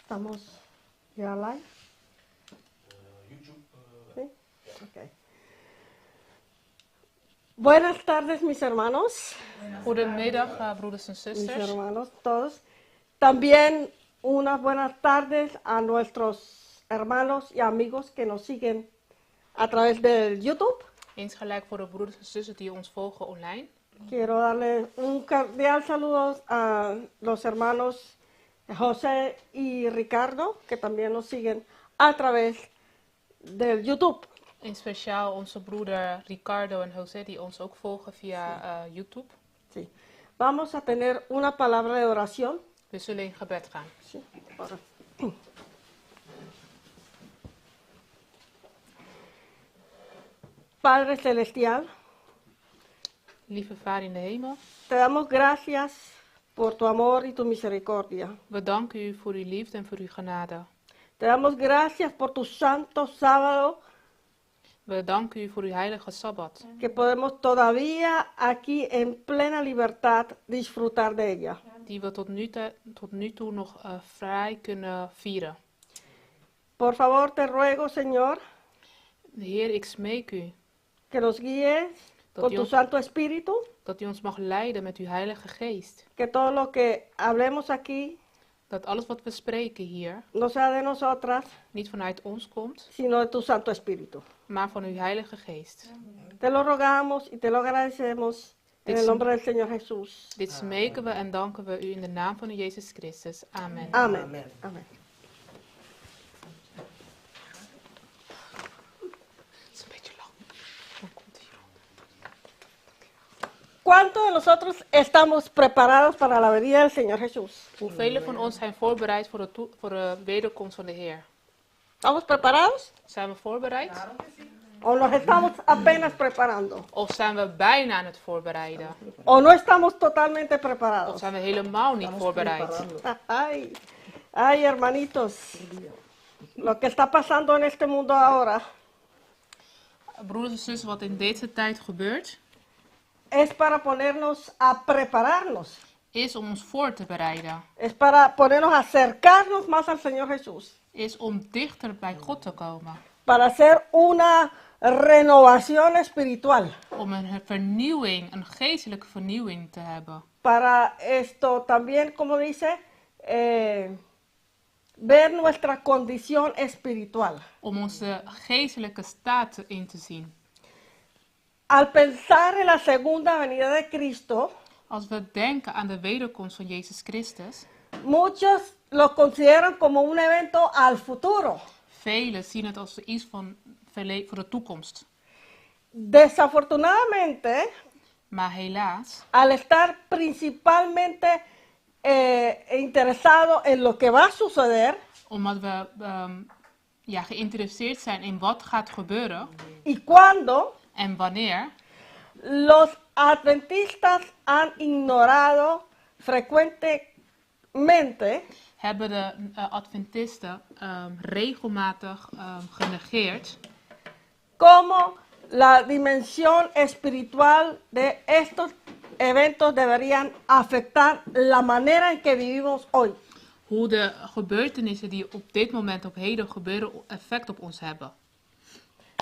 Estamos ya live? YouTube. Sí? Ok. Buenas tardes, mis hermanos. Goedemiddag, broeders en Mis zusters. hermanos, todos. También unas buenas tardes a nuestros hermanos y amigos que nos siguen a través del YouTube. Insgelijk voor de broeders en zussen die ons volgen online. Quiero darle un cordial saludo a los hermanos José y Ricardo, que también nos siguen a través del YouTube. In speciaal onze broeder Ricardo en José die ons ook volgen via YouTube. Sí. Vamos a tener una palabra de oración. We zullen in gebed gaan. Sí, ahora. Padre Celestial, Lieve Vader in de hemel, te damos gracias por tu amor y tu misericordia. We danken u voor uw liefde en voor uw genade. Te damos gracias por tu santo sábado We danken u voor uw heilige Sabbat, que podemos todavía aquí en plena libertad disfrutar de ella. Die we tot nu toe nog vrij kunnen vieren. Por favor, te ruego, Señor, Heer, ik smeek u que nos guíes Dat con tu Dios- Santo Espíritu, dat u ons mag leiden met uw Heilige Geest. Que todo lo que hablemos aquí Dat alles wat we spreken hier no sea de nosotras, niet vanuit ons komt, sino de tu Santo Espíritu. Maar van uw Heilige Geest. Te lo rogamos y te lo agradecemos en Dit el nombre del Señor Jesús. Dit smeken we en danken we u in de naam van de Jezus Christus. Amen. Amén. Amén. Amén. Het is een beetje lang. Dan komt hier. ¿Cuántos de nosotros estamos preparados para la venida del Señor Jesús? Hoeveel van ons zijn voorbereid voor de wederkomst van de Heer? ¿Estamos preparados Zijn we voorbereid? o nos estamos apenas preparando? Of zijn we bijna aan het voorbereiden? ¿O no estamos totalmente Of preparados? zijn we helemaal niet Estamos voorbereid? preparando. Ay, ay, hermanitos, lo que está pasando en este mundo ahora Broeders en zussen, wat in deze tijd gebeurt, es para ponernos a prepararnos, is om ons voor te bereiden. Es para ponernos a acercarnos más al Señor Jesús, Is om dichter bij God te komen. Para hacer una renovación espiritual, Om een vernieuwing, een geestelijke vernieuwing te hebben. Para esto también, como dice, ver nuestra condición espiritual. Om onze geestelijke staat in te zien. Al pensar en la segunda venida de Cristo, Als we denken aan de wederkomst van Jezus Christus, muchos lo consideran como un evento al futuro. Velen zien het als iets voor de toekomst. Desafortunadamente, Maar helaas, al estar principalmente interesado en lo que va a suceder omdat we ja, geïnteresseerd zijn in wat gaat gebeuren y cuándo, en wanneer, los adventistas han ignorado frecuentemente hebben de Adventisten regelmatig genegeerd cómo la dimensión espiritual de estos eventos deberían afectar la manera en que vivimos hoy. Hoe de gebeurtenissen die op dit moment op heden gebeuren effect op ons hebben.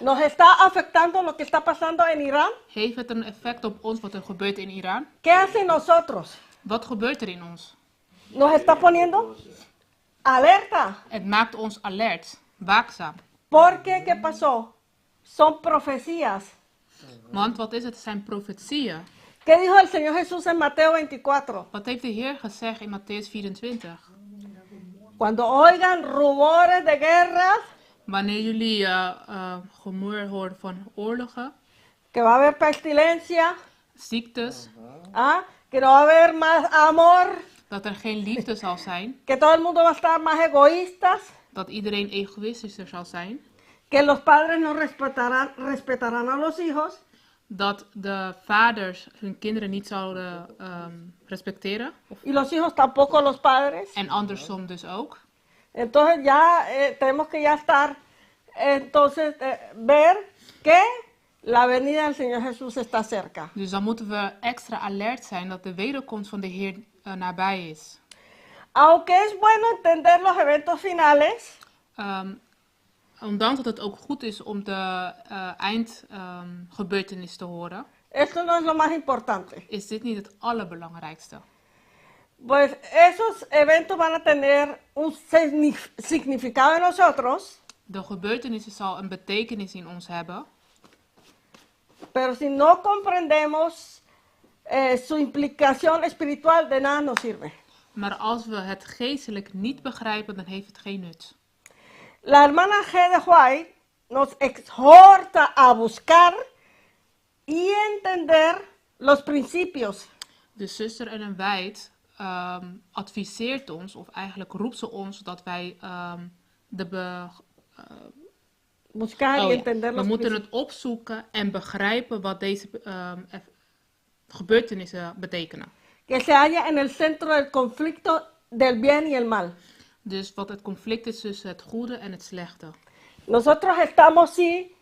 ¿Nos está afectando lo que está pasando en Irán? Heeft het een effect op ons wat er gebeurt in Iran? ¿Qué hace nosotros? Wat gebeurt er in ons? Nos está poniendo alerta. Het maakt ons alert, waakzaam. Porque, ¿qué pasó? Son profecías. Want wat is het? Het zijn profetieën. ¿Qué dijo el Señor Jesús en Mateo 24? Wat heeft de Heer gezegd in Mattheüs 24? Cuando oigan rumores de guerras, Wanneer jullie gemoer horen van oorlogen, que va a haber pestilencia, ziektes, ¿ah? Que no va a haber más amor, dat er geen liefde zal zijn, que todo el mundo va a estar más egoístas, dat iedereen egoïstischer zal zijn, que los padres no respetarán a los hijos, dat de vaders hun kinderen niet zouden respecteren, y los hijos tampoco a los padres. En andersom dus ook. Entonces ya tenemos que ya estar, entonces ver que la venida del Señor Jesús está cerca. Dus dan moeten we extra alert zijn dat de wederkomst van de Heer nabij is. Aunque es bueno entender los eventos finales, Ondanks dat het ook goed is om de eindgebeurtenis te horen, esto no es lo más importante. Is dit niet het allerbelangrijkste. Pues esos eventos van a tener un significado en nosotros, De gebeurtenissen zal een betekenis in ons hebben, pero si no comprendemos su implicación espiritual, de nada nos sirve. Maar als we het geestelijk niet begrijpen, dan heeft het geen nut. La hermana G. de White nos exhorta a buscar y entender los principios De zuster Ellen White adviseert ons, of eigenlijk roept ze ons, dat wij de be- buscar Oh y ja, entender we los moeten principios. het opzoeken en begrijpen wat deze gebeurtenissen betekenen. Que se halla en el centro del conflicto del bien y el mal. Dus wat het conflict is tussen het goede en het slechte. Nosotros estamos sí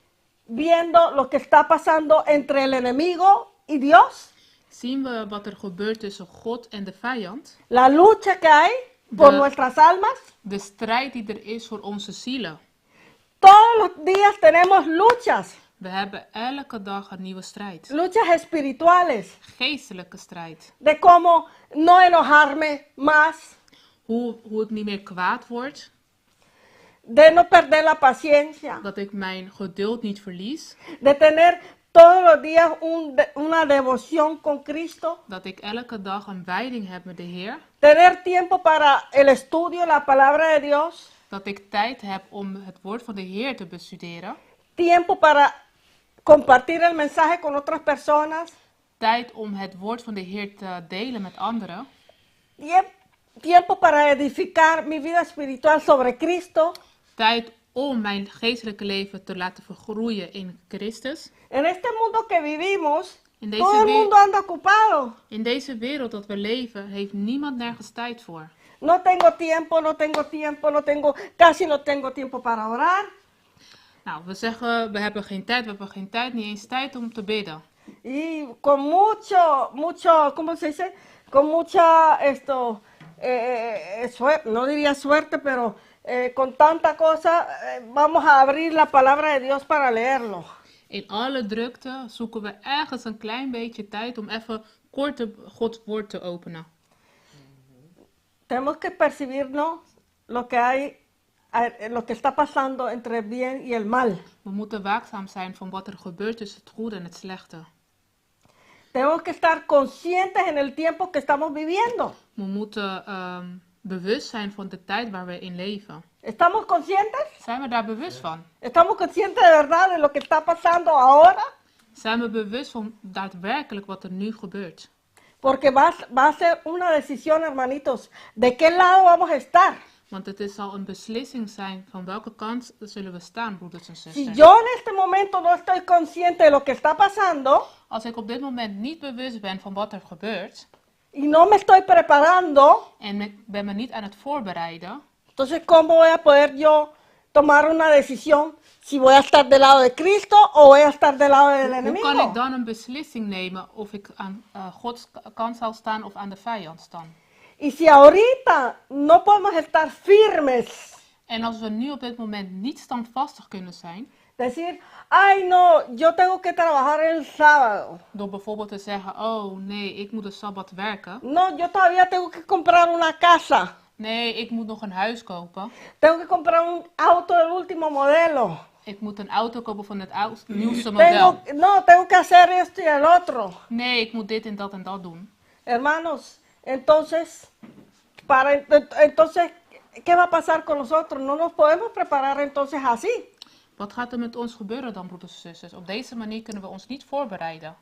viendo lo que está pasando entre el enemigo y Dios, Zien we wat er gebeurt tussen God en de vijand? La lucha que hay por nuestras almas. De strijd die er is voor onze zielen. Todos los días tenemos luchas, We hebben elke dag een nieuwe strijd. Luchas espirituales, Geestelijke strijd. De cómo no enojarme más, Hoe ik niet meer kwaad word. De no perder la paciencia, Dat ik mijn geduld niet verlies. De tener todos los días una devoción con Cristo, Dat ik elke dag een wijding heb met de Heer. Tener tiempo para el estudio, la palabra de Dios, Dat ik tijd heb om het woord van de Heer te bestuderen. Tiempo para compartir el mensaje con otras personas, Tijd om het woord van de Heer te delen met anderen. Tiempo para edificar mi vida espiritual sobre Cristo. Tijd om mijn geestelijke leven te laten vergroeien in Christus. En este mundo que vivimos, En deze todo el mundo anda ocupado. In deze wereld dat we leven, heeft niemand nergens tijd voor. No tengo tiempo, no tengo tiempo, no tengo, casi no tengo tiempo para orar. Nou, we zeggen, we hebben geen tijd, we hebben geen tijd, niet eens tijd om te bidden. Y con mucho, mucho, ¿cómo se dice? Con mucha, esto, no diría suerte, pero con tanta cosa, vamos a abrir la palabra de Dios para leerlo. In alle drukte zoeken we ergens een klein beetje tijd om even kort de Gods woord te openen. Tenemos que percibirnos lo que hay, lo que está pasando entre el bien y el mal. We moeten waakzaam zijn van wat er gebeurt tussen het goede en het slechte. Tenemos que estar conscientes en el tiempo que estamos viviendo. We moeten bewust zijn van de tijd waar we in leven. ¿Estamos conscientes? Zijn we daar bewust van? ¿Estamos conscientes de verdad de lo que está pasando ahora? Zijn we bewust van daadwerkelijk wat er nu gebeurt? Porque va a ser una decisión, hermanitos, de qué lado vamos a estar. Want het zal een beslissing zijn van welke kant zullen we staan, broeders en Si zusters. yo en este momento no estoy consciente de lo que está pasando Als ik op dit moment niet bewust ben van wat er gebeurt y no me estoy preparando, en ik ben me niet aan het voorbereiden, entonces ¿cómo voy a poder yo tomar una decisión si voy a estar del lado de Cristo o voy a estar del lado del hoe kan enemigo? ik dan een beslissing nemen of ik aan Gods kant zal staan of aan de vijand staan? Y si ahorita no podemos estar firmes, En als we nu op dit moment niet standvastig kunnen zijn, decir, ay no, yo tengo que trabajar el sábado. Door bijvoorbeeld te zeggen, oh nee, ik moet de Sabbat werken. No, yo todavía tengo que comprar una casa. Nee, ik moet nog een huis kopen. Tengo que comprar un auto del último modelo. Ik moet een auto kopen van het nieuwste model. Tengo, no, tengo que hacer esto y el otro. Nee, ik moet dit en dat en dat doen. Hermanos, entonces, entonces, ¿qué va a pasar con nosotros? No nos podemos preparar entonces así. Wat gaat er met ons gebeuren dan, broeders en zusters? Op deze manier kunnen we ons niet voorbereiden.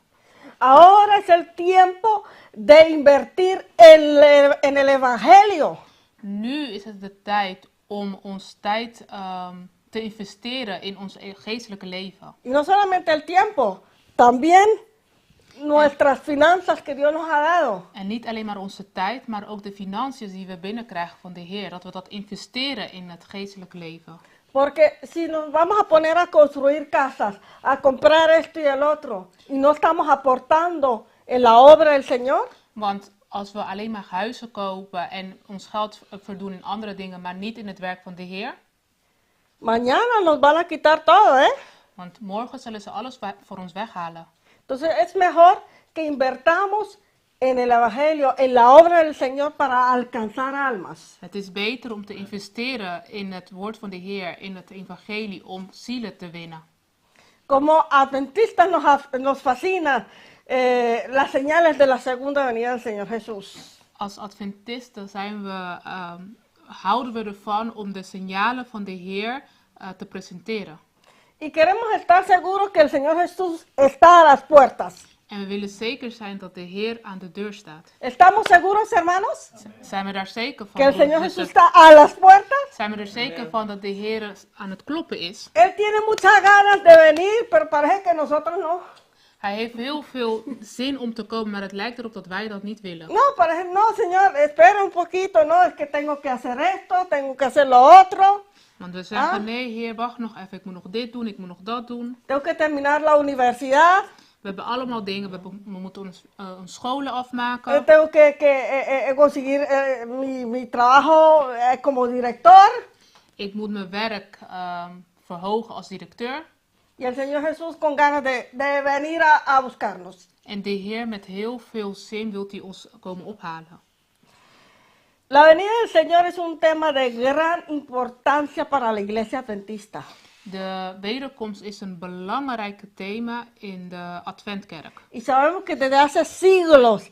Ahora es el tiempo de invertir en el evangelio. Nu is het de tijd om ons tijd te investeren in ons geestelijke leven. Y no solamente el tiempo, también nuestras finanzas que Dios nos ha dado. En niet alleen maar onze tijd, maar ook de financiën die we binnenkrijgen van de Heer. Dat we dat investeren in het geestelijke leven. Porque si nos vamos a poner a construir casas, a comprar esto y el otro, y no estamos aportando en la obra del Señor. Want Als we alleen maar huizen kopen en ons geld verdoen in andere dingen, maar niet in het werk van de Heer. Mañana nos van a quitar todo, ¿eh? Want morgen zullen ze alles voor ons weghalen. Entonces es mejor que invertamos en el Evangelio, en la obra del Señor para alcanzar almas. Het is beter om te investeren in het woord van de Heer, in het evangelie, om zielen te winnen. Como adventistas nos fascina las señales de la segunda venida del Señor Jesús. Als adventisten houden we ervan om de signalen van de Heer te presenteren. Y queremos estar seguros que el Señor Jesús está a las puertas. En we willen zeker zijn dat de Heer aan de deur staat. ¿Estamos seguros, hermanos? Zijn we daar zeker van? Que el Señor broeders en Jesús zusters? está a las puertas. Zijn we er zeker van dat de Heer aan het kloppen is? Él tiene muchas ganas de venir, pero parece que nosotros no. Hij heeft heel veel zin om te komen, maar het lijkt erop dat wij dat niet willen. No, parece, no, Señor, espera un poquito, no, es que tengo que hacer esto, tengo que hacer lo otro, Want we zeggen, Ah. nee Heer, wacht nog even, ik moet nog dit doen, ik moet nog dat doen. Tengo que terminar la universidad, We hebben allemaal dingen, we moeten ons scholen afmaken. Tengo que conseguir mi trabajo como director. Ik moet mijn werk verhogen als directeur. Y el Señor Jesús con ganas de venir a buscarnos. En de Heer met heel veel zin wilt hij ons komen ophalen. La venida del Señor es un tema de gran importancia para la iglesia adventista. De wederkomst is een belangrijk thema in de Adventkerk. Y sabemos que desde hace siglos,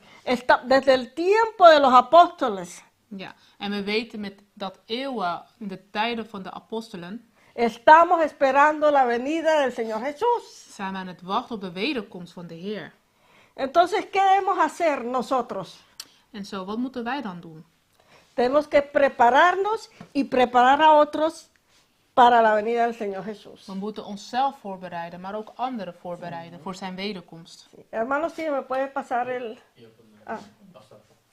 desde el tiempo de los apóstoles, Ja, en we weten met dat eeuwen, in de tijden van de apostelen, estamos esperando la venida del Señor Jesús. zijn we aan het wachten op de wederkomst van de Heer. Entonces, ¿qué debemos hacer nosotros? En zo, wat moeten wij dan doen? Tenemos que prepararnos y preparar a otros para la venida del Señor Jesús. We moeten onszelf voorbereiden, maar ook anderen voorbereiden voor zijn wederkomst. Sí. Hermano, sí, me puede pasar el... Ah.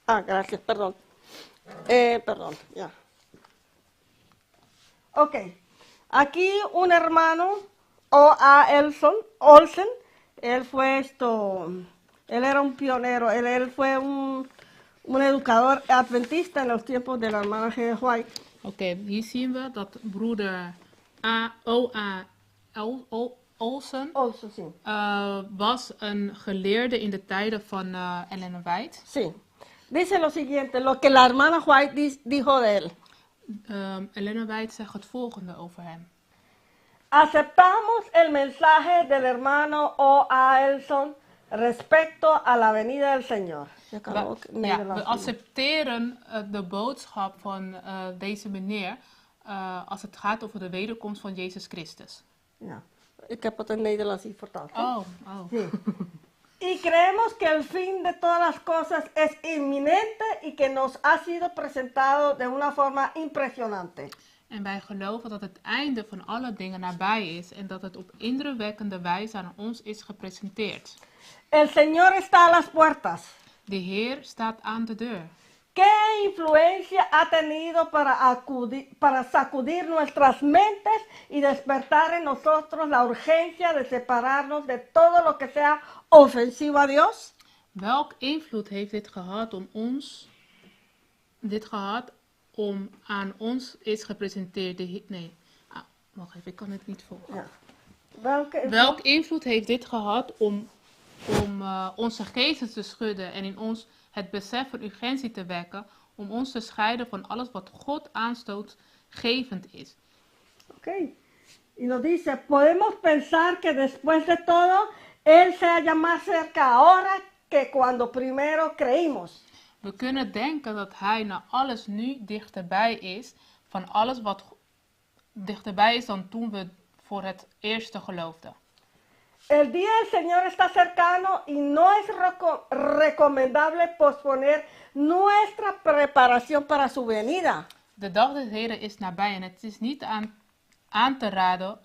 Ah, gracias, perdón. Perdón, ya. Ok. Aquí un hermano, O.A. Olsen, él fue esto, él era un pionero, él fue un educador adventista en los tiempos de la hermana G. White. Oké, hier zien we dat broeder A. O. A. L. O. Olsen Olsen, sí. Was een geleerde in de tijden van Ellen White. Sí. Dice lo siguiente, lo que la hermana White dijo de él. Ellen White zegt het volgende over hem. Aceptamos el mensaje del hermano O. A. Elson respecto a la venida del Señor. Je kan ook Nederlands We doen. accepteren de boodschap van deze meneer als het gaat over de wederkomst van Jezus Christus. Ja, ik heb het in Nederlands hier vertaald, hè? Oh, oh. Sí. Y creemos que el fin de todas las cosas es inminente y que nos ha sido presentado de una forma impresionante. En wij geloven dat het einde van alle dingen nabij is en dat het op indrukwekkende wijze aan ons is gepresenteerd. El Señor está a las puertas. De Heer staat aan de deur. ¿Qué influencia ha tenido para sacudir nuestras mentes y despertar en nosotros la urgencia de separarnos de todo lo que sea ofensivo a Dios? Welk invloed heeft dit gehad om ons, dit gehad om aan ons is gepresenteerd? De nee, ah, wacht even, ik kan het niet volgen. Ja. Welke invloed? Welk invloed heeft dit gehad om onze geesten te schudden en in ons het besef van urgentie te wekken om ons te scheiden van alles wat God aanstootgevend is? Ok. Y nos dice, podemos pensar que después de todo, Él se halla más cerca ahora que cuando primero creímos. We kunnen denken dat Hij na alles nu dichterbij is van alles wat dichterbij is dan toen we voor het eerste geloofden. El día del Señor está cercano y no es recomendable posponer nuestra preparación para su venida. De dag des Heren is nabij en het is niet aan te raden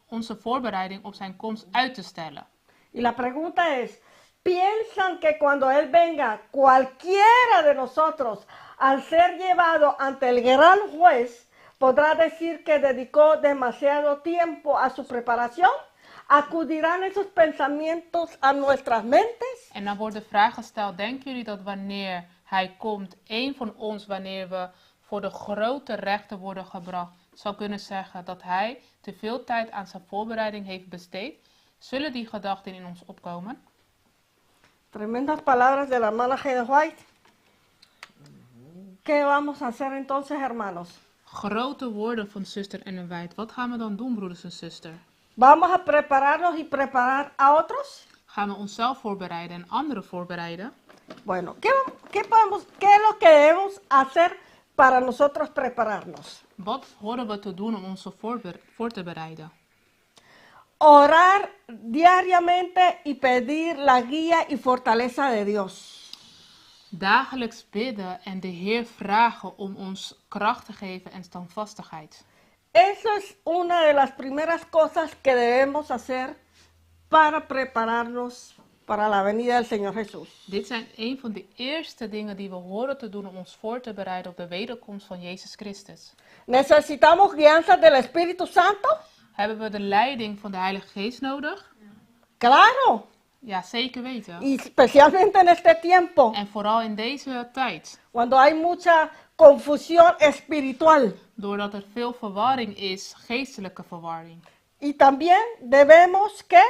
onze voorbereiding op zijn komst uit te stellen. Y la pregunta es, ¿piensan que cuando Él venga, cualquiera de nosotros, al ser llevado ante el gran juez, podrá decir que dedicó demasiado tiempo a su preparación? ¿Acudirán esos pensamientos a nuestras mentes? En dan wordt de vraag gesteld, denken jullie dat wanneer hij komt, een van ons, wanneer we voor de grote rechter worden gebracht, zal kunnen zeggen dat hij te veel tijd aan zijn voorbereiding heeft besteed? Zullen die gedachten in ons opkomen? Tremendas palabras de la hermana Ellen White. ¿Qué vamos a hacer entonces, hermanos? Grote woorden van zuster Ellen White. Wat gaan we dan doen, broeders en zuster? ¿Vamos a prepararnos y preparar a otros? Gaan we onszelf voorbereiden en anderen voorbereiden? Bueno, ¿qué es lo que debemos hacer para nosotros prepararnos? Wat horen we te doen om ons voor te bereiden? Orar diariamente y pedir la guía y fortaleza de Dios. Dagelijks bidden en de Heer vragen om ons kracht te geven en standvastigheid. Eso es una de las primeras cosas que debemos hacer para prepararnos para la venida del Señor Jesús. Dit zijn een van de eerste dingen die we horen te doen om ons voor te bereiden op de wederkomst van Jezus Christus. ¿Necesitamos guianza del Espíritu Santo? Hebben we de leiding van de Heilige Geest nodig? Claro, Ja, zeker weten. y especialmente en este tiempo, En vooral in deze tijd, cuando hay mucha confusión espiritual. Doordat er veel verwarring is, geestelijke verwarring. Y también debemos que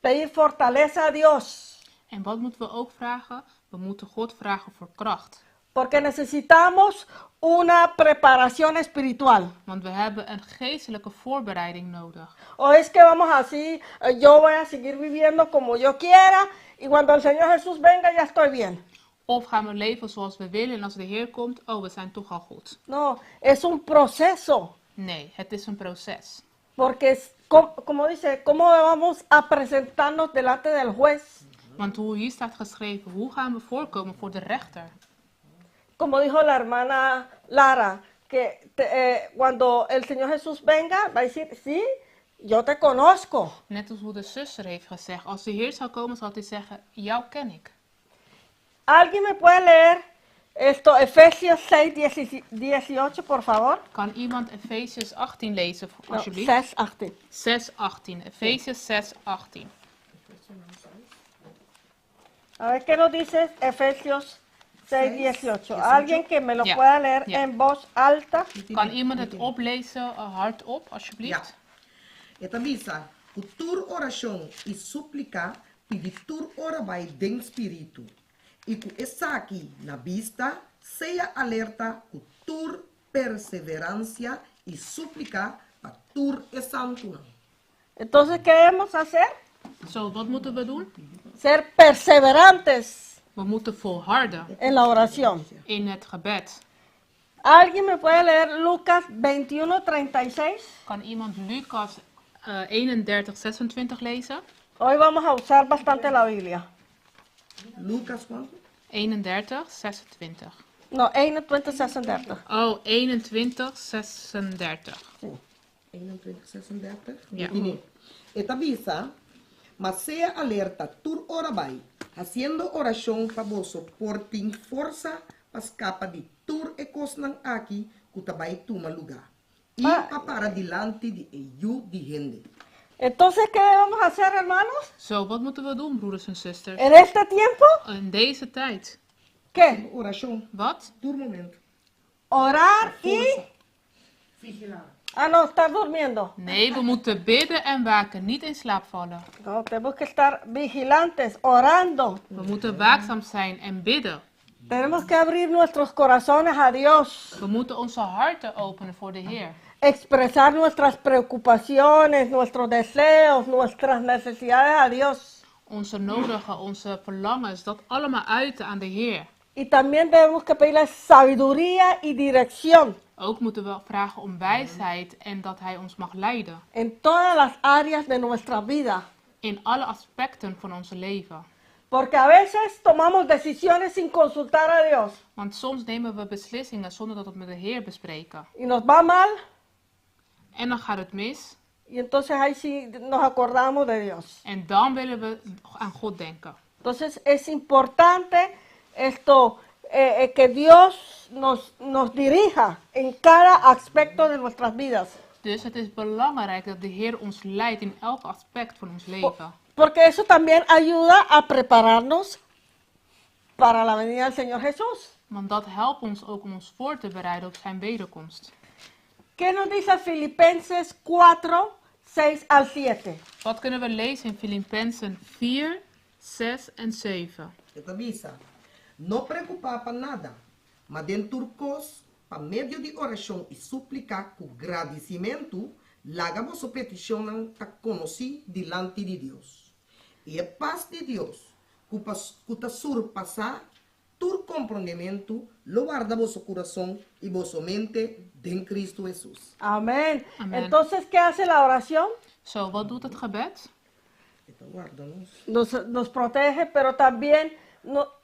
pedir fortaleza a Dios, En wat moeten we ook vragen? We moeten God vragen voor kracht. Porque necesitamos una preparación espiritual. Want we hebben een geestelijke voorbereiding nodig. O es que vamos así, yo voy a seguir viviendo como yo quiera y cuando el Señor Jesús venga ya estoy bien. Of gaan we leven zoals we willen en als de Heer komt, oh, we zijn toch al goed. No, es un proceso. Nee, het is een proces. Porque, es, como dice, ¿cómo vamos a presentarnos delante del juez? Want hoe hier staat geschreven, hoe gaan we voorkomen voor de rechter? Como dijo la hermana Lara, que cuando el Señor Jesús venga, va a decir: "Sí, yo te conozco". Net als hoe de zuster heeft gezegd, als de Heer zou komen, zal hij zeggen: "Jou ken ik." ¿Alguien me puede leer esto, Efesios 6, 18, por favor? Kan iemand Efesiërs 18 lezen, No, alsjeblieft? 6, 18. 6, 18. Efesiërs 6, 18. A ver qué nos dice Efesios 6, 18. Alguien que me lo Ya, pueda leer ya. en voz alta. Kan iemand het oplezen hardop, alsjeblieft? Ja. E ta bisa, ku tur orashon i súplika, pidi tur ora bai den spiritu. I ku esaki na bista, sea alerta ku tur perseveransia i súplika pa tur e santunan. Entonces, ¿qué debemos hacer? Zo, wat moeten we doen? Ser perseverantes We moeten volharden en la oración. In het gebed. ¿Alguien me puede leer Lucas 21, 36? Kan iemand Lucas 31, 26 lezen? Hoy vamos a usar bastante la Biblia. Lucas kuantu? 31, 26. No, 21, 36. Oh, 21, 36. 21, 36. Ja. E ta bisa, ma sea alerta tur ora bai, hasiendo orashon pa boso por tin forsa pa skapa di tur e kosnan aki ku ta bai tuma lugá. I Ah. pa para dilanti di e Yu di hende. Entonces, ¿qué debemos hacer, hermanos? Zo, wat moeten we doen, broeders en zusters? En este tiempo, In deze tijd. ¿qué? Orashon, Wat? tur momento. Orar y... Vigilá. Ah, no, estar durmiendo. Nee, we moeten bidden en waken, niet in slaap vallen. No, tenemos que estar vigilantes, orando. We moeten waakzaam zijn en bidden. Tenemos que abrir nuestros corazones a Dios, We moeten onze harten openen voor de Heer. Expresar nuestras preocupaciones, nuestros deseos, nuestras necesidades a Dios. Onze nodigen, onze verlangens, dat allemaal uiten aan de Heer. Y también tenemos que pedirle sabiduría y dirección Ook moeten we vragen om wijsheid en dat Hij ons mag leiden. En todas las áreas de nuestra vida. In alle aspecten van ons leven. Porque a veces tomamos decisiones sin consultar a Dios Want soms nemen we beslissingen zonder dat we het met de Heer bespreken. Y nos va mal En dan gaat het mis. Y entonces ahí sí nos acordamos de Dios. En dan willen we aan God denken. Entonces es importante esto, que Dios nos dirija en cada aspecto de nuestras vidas. Dus het is belangrijk dat de Heer ons leidt in elk aspect van ons leven. Porque eso también ayuda a prepararnos para la venida del Señor Jesús. Want dat helpt ons ook om ons voor te bereiden op zijn wederkomst. ¿Qué nos dice Filipenses 4, 6 al 7? Wat kunnen we lezen in Filippenzen 4, 6 en 7? E ta bisa, no preokupá pa nada, ma den tur kos, pa medio di orashon i súplika ku gradisimentu, laga boso petishonnan ta konosí dilanti di Dios. I e pas di Dios, ku pas- ku ta surpasá tur komprondementu, lo warda boso kurason i boso mente den Kristu Hesus. Amén. Amén. Entonces, ¿qué hace la oración? Zo, wat doet het gebed? E ta warda nos. Nos protege, pero también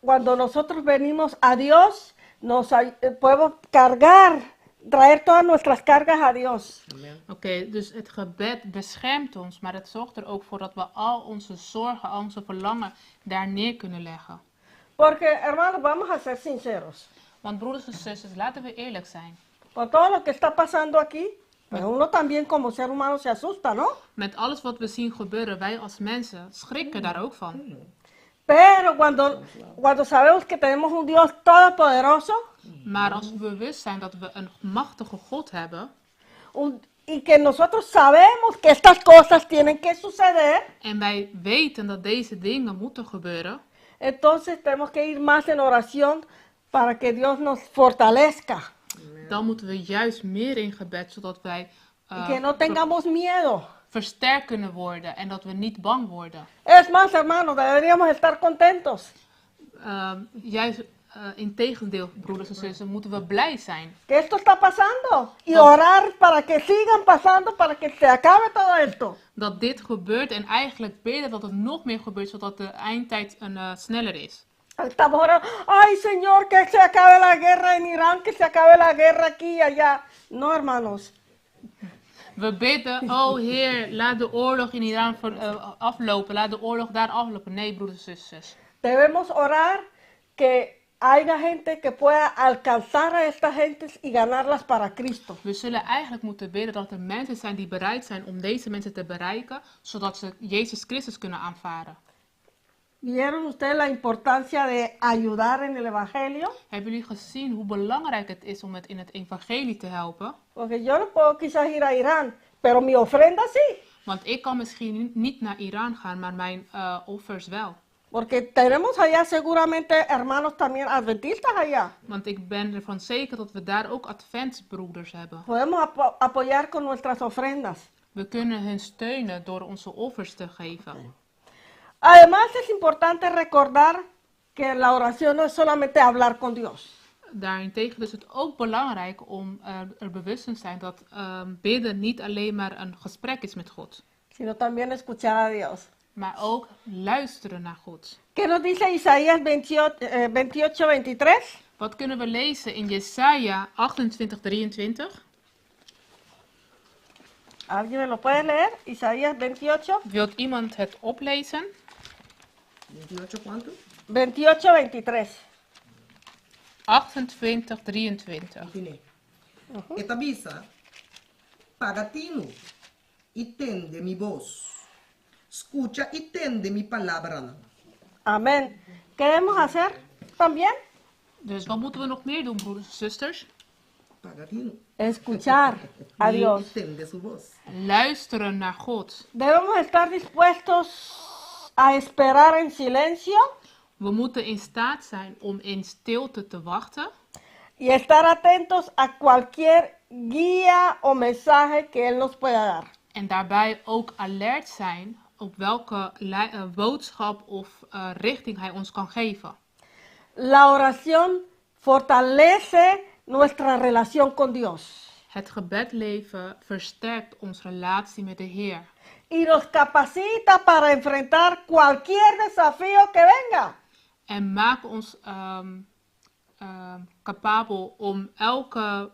cuando nosotros venimos a Dios, podemos cargar, traer todas nuestras cargas a Dios. Amèn. Oké, dus het gebed beschermt ons, maar het zorgt er ook voor dat we al onze zorgen, al onze verlangen daar neer kunnen leggen. Porque, hermanos, vamos a ser sinceros. Want broeders en zusters, laten we eerlijk zijn. Por todo lo que está pasando aquí, pues uno también como ser humano se asusta, ¿no? Met alles wat we zien gebeuren, wij als mensen schrikken daar ook van. Pero cuando sabemos que tenemos un Dios todopoderoso Maar als we bewust zijn dat we een machtige God hebben y que nosotros sabemos que estas cosas tienen que suceder, en wij weten dat deze dingen moeten gebeuren, entonces tenemos que ir más en oración para que Dios nos fortalezca dan moeten we juist meer in gebed, zodat wij y que no tengamos miedo. versterkt kunnen worden en dat we niet bang worden. Es más, hermanos, deberíamos estar contentos Juist integendeel, broeders en zussen, moeten we blij zijn que esto está pasando y orar para que sigan pasando, para que se acabe todo esto. Dat dit gebeurt en eigenlijk bidden dat het nog meer gebeurt, zodat de eindtijd sneller is. Estamos orando, ay, Señor, que se acabe la guerra en Irán, que se acabe la guerra aquí y allá. No, hermanos. We bidden, oh Heer, laat de oorlog in Iran aflopen, laat de oorlog daar aflopen. Nee, broeders en zusters. Debemos orar que haya gente que pueda alcanzar a estas gentes y ganarlas para Cristo. We zullen eigenlijk moeten bidden dat er mensen zijn die bereid zijn om deze mensen te bereiken, zodat ze Jezus Christus kunnen aanvaarden. ¿Vieron ustedes la importancia de ayudar en el Evangelio? Hebben jullie gezien hoe belangrijk het is om het in het evangelie te helpen? Porque yo no puedo quizás ir a Irán, pero mi ofrenda sí. Want ik kan misschien niet naar Iran gaan, maar mijn offers wel. Porque tenemos allá seguramente hermanos también adventistas allá. Want ik ben ervan zeker dat we daar ook adventsbroeders hebben. Podemos apoyar con nuestras ofrendas. We kunnen hun steunen door onze offers te geven. Además, es importante recordar que la oración no es solamente hablar con Dios. Daarentegen is het ook belangrijk om er bewust van te zijn dat bidden niet alleen maar een gesprek is met God. Sino también escuchar a Dios. Maar ook luisteren naar God. ¿Qué nos dice Isaías 28, 28, 23? Wat kunnen we lezen in Jesaja 28, 23? ¿Alguien me lo puede leer? Isaías 28. Wilt iemand het oplezen? 28 kuantu? 28, 23. 28, 23. Nee. E ta bisa, paga tinu i tende mi bos. Skucha i tende mi palabranan. Amén. ¿Qué debemos hacer también? Dus wat moeten we nog meer doen, broeders en zusters? Paga tinu. Escuchar a Dios. I tende su bos. Luisteren naar God. Debemos estar dispuestos a esperar en silencio We moeten in staat zijn om in stilte te wachten. Y estar atentos a cualquier guía o mensaje que Él nos pueda dar. En daarbij ook alert zijn op welke boodschap of richting hij ons kan geven. La oración fortalece nuestra relación con Dios Het gebedleven versterkt onze relatie met de Heer. Y nos capacita para enfrentar cualquier desafío que venga. En maakt ons capabel om elke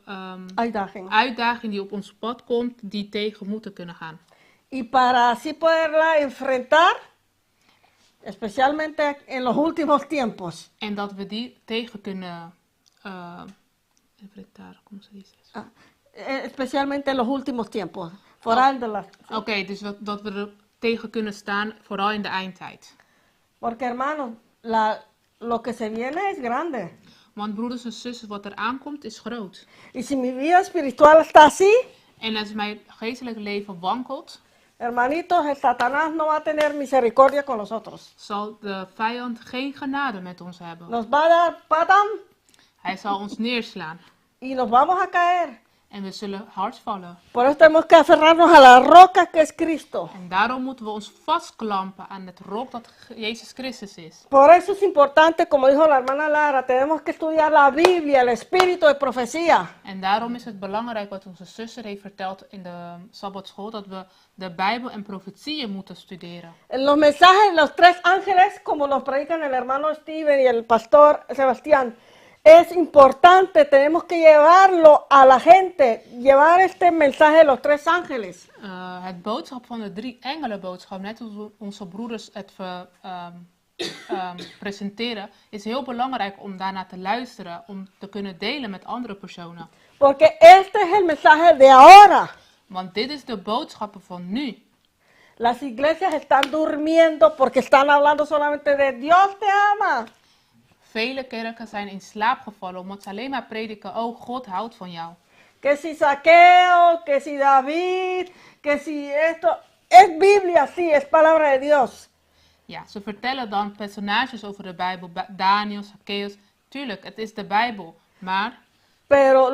Uitdaging. Uitdaging die op ons pad komt, die tegen moeten kunnen gaan. Y para así poderla enfrentar, especialmente en los últimos tiempos. En dat we die tegen kunnen enfrentar, ¿cómo se dice eso? Ah, Especialmente en los últimos tiempos. Vooral de la, Oké, dus dat we er tegen kunnen staan, vooral in de eindtijd. Porque, hermanos, lo que se viene es grande. Want broeders en zussen, wat er aankomt is groot. Y si mi vida espiritual está así, En als mijn geestelijk leven wankelt, hermanitos, el Satanás no va a tener misericordia con nosotros. Zal de vijand geen genade met ons hebben. Nos va a dar patam Hij zal ons neerslaan y nos vamos a caer. En we zullen hard vallen. Por eso tenemos que aferrarnos a la roca que es Cristo. En daarom moeten we ons vastklampen aan het rock dat Jezus Christus is. Por eso es importante, como dijo la hermana Lara, tenemos que estudiar la Biblia, el espíritu de profecía. En daarom is het belangrijk wat onze zuster heeft verteld in de Sabbatschool, dat we de Bijbel en profetieën moeten studeren. En los mensajes de los tres ángeles, como nos predican el hermano Steven y el pastor Sebastián, es importante, tenemos que llevarlo a la gente, llevar este mensaje de los tres ángeles. Het boodschap van de drie engelenboodschap, net als onze broeders het presenteren, is heel belangrijk om daarna te luisteren, om te kunnen delen met andere personen. Porque este es el mensaje de ahora. Want dit is de boodschappen van nu. Las iglesias están durmiendo porque están hablando solamente de "Dios te ama". Vele kerken zijn in slaap gevallen omdat ze alleen maar prediken: "Oh, God houdt van jou." Que si Zaqueo, que si David, que si esto. Es Biblia, sí, es palabra de Dios. Ja, ze vertellen dan personages over de Bijbel, Daniel, Zacchaeus. Tuurlijk, het is de Bijbel, maar Pero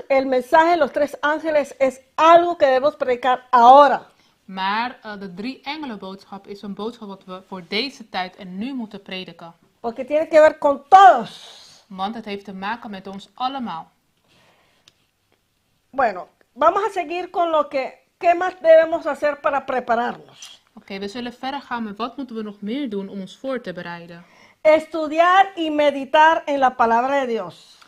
el mensaje de los tres ángeles es algo que debemos predicar ahora. Maar de drie engelenboodschap is een boodschap wat we voor deze tijd en nu moeten prediken. Porque tiene que ver con todos. Want het heeft te maken met ons allemaal. Bueno, vamos a seguir con lo que, ¿qué más debemos hacer para prepararnos? Oké, we zullen verder gaan met wat moeten we nog meer doen om ons voor te bereiden. Estudiar y meditar en la palabra de Dios.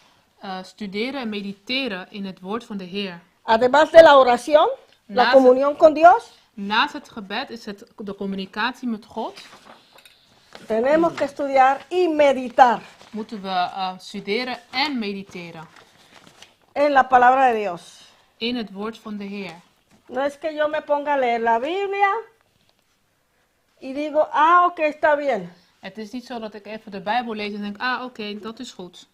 Studeren en mediteren in het woord van de Heer. Además de la oración, la comunión con Dios, Naast het gebed is het de communicatie met God. Tenemos que estudiar y meditar Moeten we studeren en mediteren en la palabra de Dios. In het woord van de Heer. No es que yo me ponga a leer la Biblia y digo: "Ah, ok, está bien". Het is niet zo dat ik even de Bijbel lees en denk: "Ah, oké, dat is goed."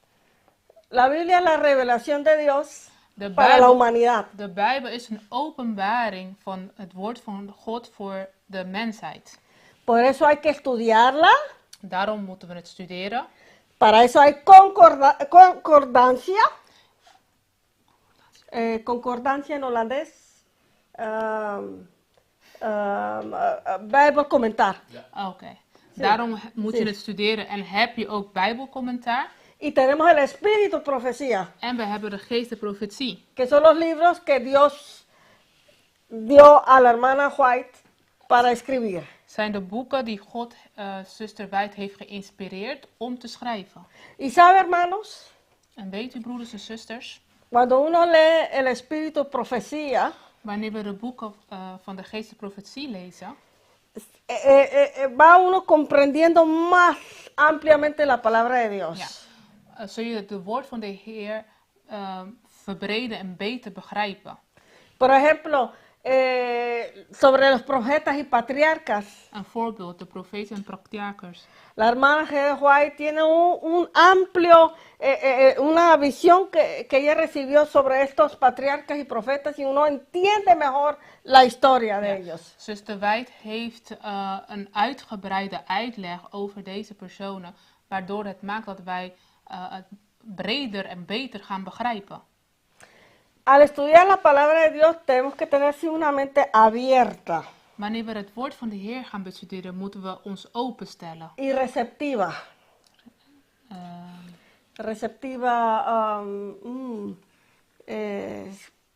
La Biblia es la revelación de Dios para la humanidad. De Bijbel is een openbaring van het woord van God voor de mensheid. Por eso hay que estudiarla, Daarom moeten we het studeren. Para eso hay concordancia. Concordancia en holandés. Bijbelcommentaar. Oké. Daarom moet je het studeren en heb je ook Bijbelcommentaar. Y tenemos el espíritu profecía, En we hebben de geest de profetie. Que son los libros que Dios dio a la hermana White para escribir. Zijn de boeken die God zuster White heeft geïnspireerd om te schrijven. Y sabe, hermanos, En weet u, broeders en zusters, cuando uno lee el espíritu profecía, wanneer we de boeken van de geest de profetie lezen, va uno comprendiendo más ampliamente la palabra de Dios. Ja, zul je het woord van de Heer verbreden en beter begrijpen. Por ejemplo, sobre los profetas y patriarcas, Een voorbeeld, de profeten en patriarchers. La hermana G. White tiene un amplio, una visión que ella recibió sobre estos patriarcas y profetas y uno entiende mejor la historia de ellos. Zuster White heeft een uitgebreide uitleg over deze personen, waardoor het maakt dat wij het breder en beter gaan begrijpen. Al estudiar la palabra de Dios tenemos que tener sí una mente abierta Wanneer we het woord van de Heer gaan bestuderen, moeten we ons openstellen. Y receptiva. Receptiva,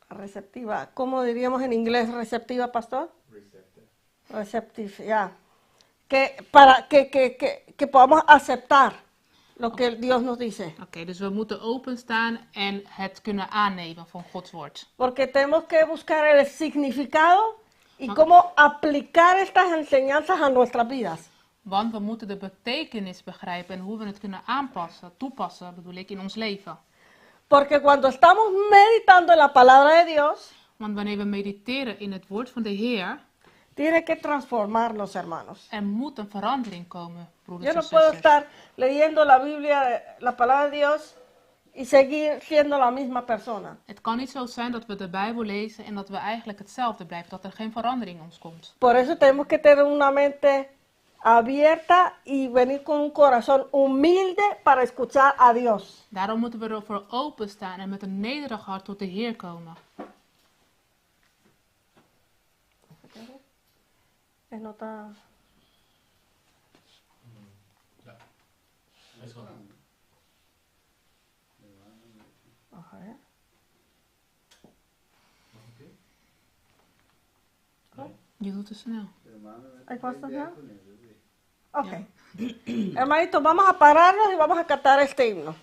receptiva. ¿Cómo diríamos en inglés receptiva, pastor? Receptive. Receptive, ya. Que para que podamos aceptar lo que Dios nos dice. Oké, dus we moeten openstaan en het kunnen aannemen van Gods woord. Porque tenemos que buscar el significado y cómo aplicar estas enseñanzas a nuestras vidas. Want we moeten de betekenis begrijpen en hoe we het kunnen aanpassen, toepassen, bedoel ik, in ons leven. Porque cuando estamos meditando en la palabra de Dios, Want wanneer we mediteren in het woord van de Heer, tiene que transformarnos, hermanos. er moet een verandering komen, broeders Yo en no puedo zusters. estar leyendo la Biblia, la palabra de Dios, y seguir siendo la misma persona. Het kan niet zo zijn dat we de Bijbel lezen en dat we eigenlijk hetzelfde blijven, dat er geen verandering in ons komt. Por eso tenemos que tener una mente abierta y venir con un corazón humilde para escuchar a Dios. Daarom moeten we ervoor openstaan en met een nederig hart tot de Heer komen. Es nota. Ja. Is wel. A ver. Nog een keer? Je doet te snel. ¿Hay cosas ya? Ok. Hermanito, vamos a pararnos y vamos a cantar este himno.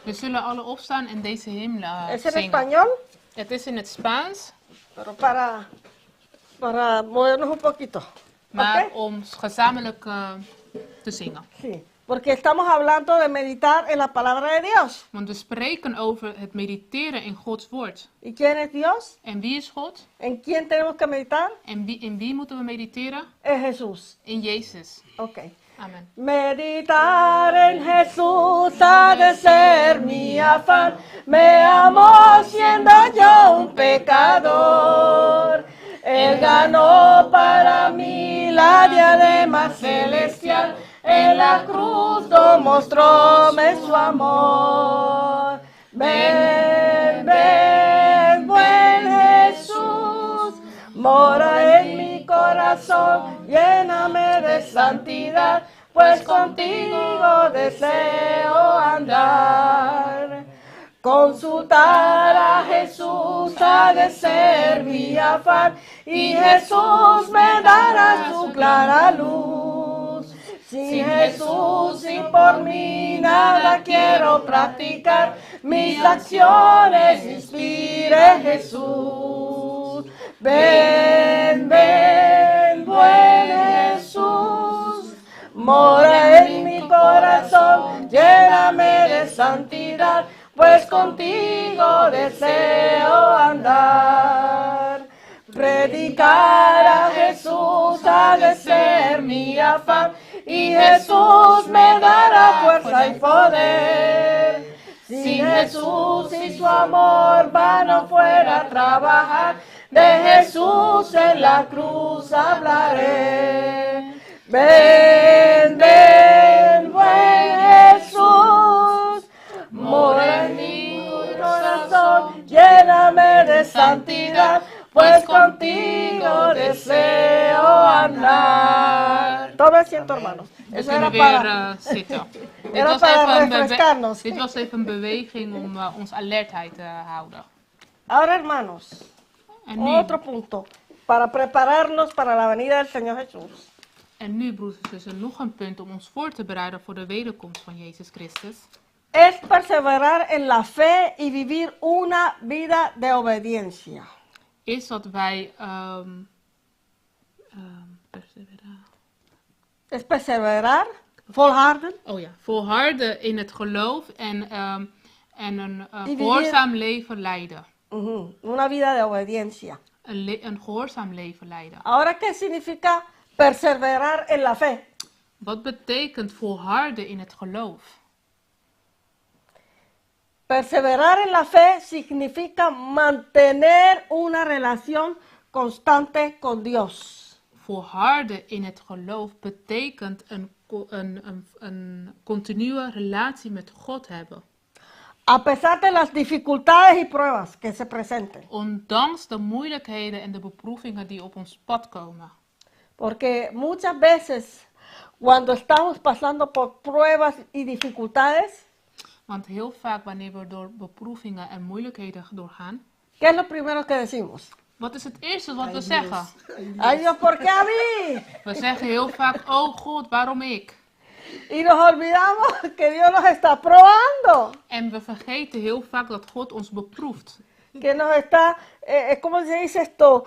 We zullen alle opstaan en deze hymne Es en zingen. español, Het is in het Spaans, pero para movernos un poquito. maar Ok? om gezamenlijk te zingen. Sí, porque estamos hablando de meditar en la palabra de Dios. Want we spreken over het mediteren in Gods woord. ¿Y quién es Dios? En wie is God? ¿En quién tenemos que meditar? En in wie moeten we mediteren? Es Jesús. In Jezus. Ok. Amen. Meditar en Jesús ha de ser mi afán. Me amó siendo yo un pecador. Él ganó para mí la diadema celestial. En la cruz mostróme su amor. Ven, ven, buen Jesús, mora en mi corazón, lléname de santidad, pues contigo deseo andar. Consultar a Jesús ha de ser mi afán, y Jesús me dará su clara luz. Sin Jesús y por mí nada quiero practicar, mis acciones inspire Jesús. Ven, ven, buen Jesús, mora en mi corazón, lléname de santidad, pues contigo deseo andar. Predicar a Jesús ha de ser mi afán, y Jesús me dará fuerza y poder. Sin Jesús y su amor vano fuera a trabajar, de Jesús en la cruz hablaré. Ven, ven, buen Jesús, mora en mi corazón, lléname de santidad, pues contigo deseo andar. Tome asiento, hermanos. We Eso era kunnen weer para, zitten. Dit era was, para even een refrescarnos. dit was even een beweging om ons alertheid te houden. Ahora, hermanos, En nu, otro punto para prepararnos para la venida del Señor Jesús. en nu, broeders en zussen, nog een punt om ons voor te bereiden voor de wederkomst van Jezus Christus. Es perseverar en la fe y vivir una vida de obediencia. Is dat wij persevereren. Es perseverar, volharden, Oh ja, volharden in het geloof en een Die gehoorzaam leven leiden. Ujú, una vida de obediencia. Een gehoorzaam leven leiden. Ahora, ¿qué significa perseverar en la fe? Wat betekent volharden in het geloof? Perseverar en la fe significa mantener una relación constante con Dios. Volharden in het geloof betekent een continue relatie met God hebben. A pesar de las dificultades y pruebas que se presenten. Ondanks de moeilijkheden en de beproevingen die op ons pad komen. Porque muchas veces cuando estamos pasando por pruebas y dificultades, Want heel vaak wanneer we door beproevingen en moeilijkheden doorgaan, ¿qué es lo primero que decimos? wat is het eerste wat we zeggen? Ay Dios, ¿por qué a mí? We zeggen heel vaak, oh God, waarom ik? Y nos olvidamos que Dios nos está probando, En we vergeten heel vaak dat God ons beproeft. que nos está, ¿cómo se dice esto?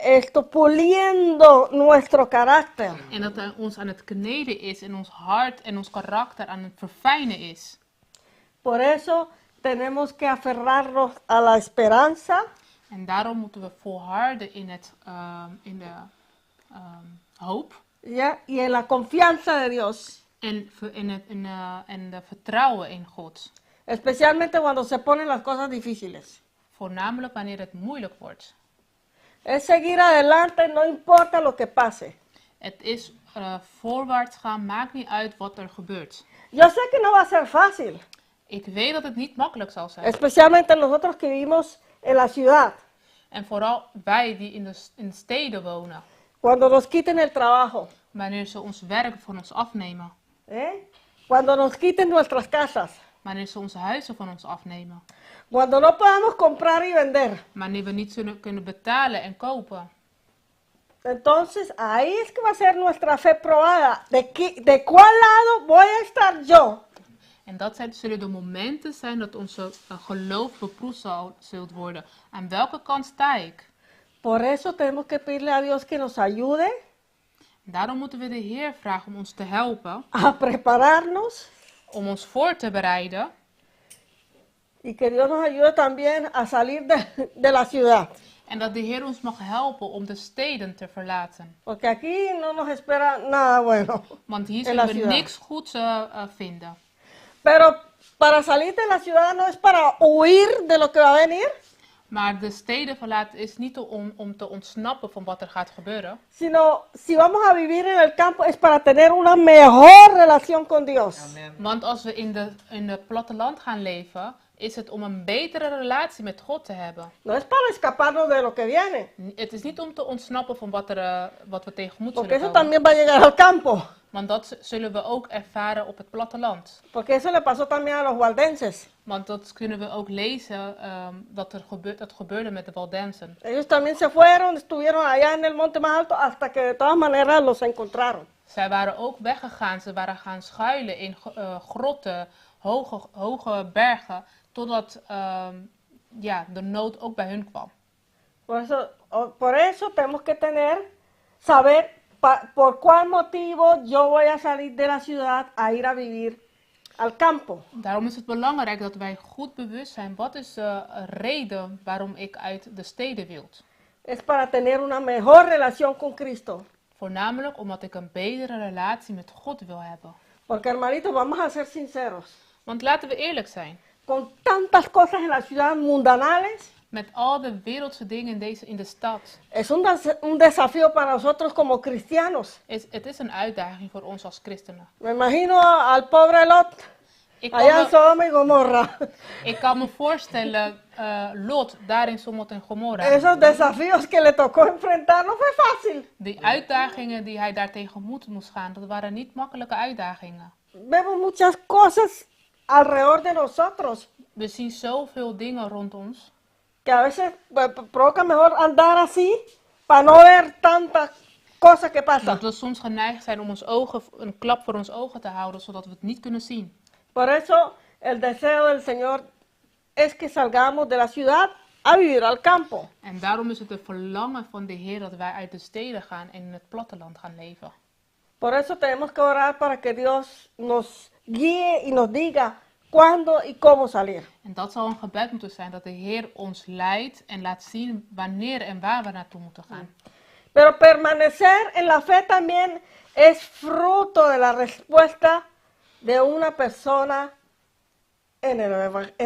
Esto puliendo nuestro carácter. En dat hij ons aan het kneden is en ons hart en ons karakter aan het verfijnen is. Por eso tenemos que aferrarnos a la esperanza En daarom moeten we volharden in de hoop ¿ya? Y en la confianza de Dios, en, ver- in het, in, eh, en de vertrouwen in God. Especialmente cuando se ponen las cosas difíciles. Voornamelijk wanneer het moeilijk wordt. Es seguir adelante, no importa lo que pase. Het is voorwaarts gaan, maakt niet uit wat er gebeurt. Yo sé que no va a ser fácil, Ik weet dat het niet makkelijk zal zijn. Especialmente nosotros que vivimos en la ciudad, En vooral wij die in de steden wonen. Cuando nos quiten el trabajo, Wanneer ze ons werk van ons afnemen. ¿Eh? Cuando nos quiten nuestras casas, Wanneer ze onze huizen van ons afnemen. Cuando no podamos comprar y vender. Wanneer we niet zullen kunnen betalen en kopen. Entonces ahí es que va a ser nuestra fe probada. ¿De cuál lado voy a estar yo? En dat zullen de momenten zijn dat onze geloof beproefd zult worden. Aan welke kant sta ik? Por eso tenemos que pedirle a Dios que nos ayude Daarom moeten we de Heer vragen om ons te helpen, a prepararnos om ons voor te bereiden. Y que Dios nos ayude también a salir de la ciudad. En dat de Heer ons mag helpen om de steden te verlaten. Porque aquí no nos espera nada bueno. Want hier In la zullen we ciudad. niks goeds vinden. Pero para salir de la ciudad no es para huir de lo que va a venir, Maar de steden verlaten is niet om te ontsnappen van wat er gaat gebeuren. Sino si vamos a vivir en el campo es para tener una mejor relación con Dios. Amen. Want als we in het platteland gaan leven, is het om een betere relatie met God te hebben. No es para escaparnos de lo que viene, Het is niet om te ontsnappen van wat we tegenmoet porque zullen eso komen. también va a llegar al campo, Want dat zullen we ook ervaren op het platteland. Porque eso le pasó también a los waldenses. Want dat kunnen we ook lezen, dat gebeurde met de Waldensen. Ellos también se fueron, estuvieron allá en el monte más alto hasta que de todas maneras los encontraron. Zij waren ook weggegaan, ze waren gaan schuilen in grotten, hoge, hoge bergen, totdat ja, de nood ook bij hun kwam. Por eso tenemos que saber por cuál motivo yo voy a salir de la ciudad a ir a vivir al campo. Daarom is het belangrijk dat wij goed bewust zijn: wat is de reden waarom ik uit de steden wil? Es para tener una mejor relación con Cristo. Voornamelijk omdat ik een betere relatie met God wil hebben. Porque, hermanitos, vamos a ser sinceros. Want laten we eerlijk zijn. Con tantas cosas en la ciudad mundanales, Met al de wereldse dingen in de stad. Es un desafío para nosotros como cristianos. Het is een uitdaging voor ons als christenen. Me imagino al pobre Lot allá en Sodoma y Gomorra. Ik kan me voorstellen, Lot daar in Sodom en Gomorra. Esos desafíos que le tocó enfrentar no fue fácil. Die uitdagingen die hij daar tegenmoet moest gaan, dat waren niet makkelijke uitdagingen. Vemos muchas cosas alrededor de nosotros We zien zoveel dingen rond ons. Que a veces provoca mejor andar así para no ver tantas cosas que pasan. Dat we soms geneigd zijn om een klap voor ons ogen te houden, zodat we het niet kunnen zien. Por eso el deseo del Señor es que salgamos de la ciudad a vivir al campo. En daarom is het het verlangen van de Heer dat wij uit de steden gaan en in het platteland gaan leven. Por eso tenemos que orar para que Dios nos guíe y nos diga cuándo y cómo salir. En dat zal een gebed moeten zijn, dat de Heer ons leidt en laat zien wanneer en waar we naartoe moeten gaan. Pero permanecer en la fe también es fruto de la respuesta de una persona en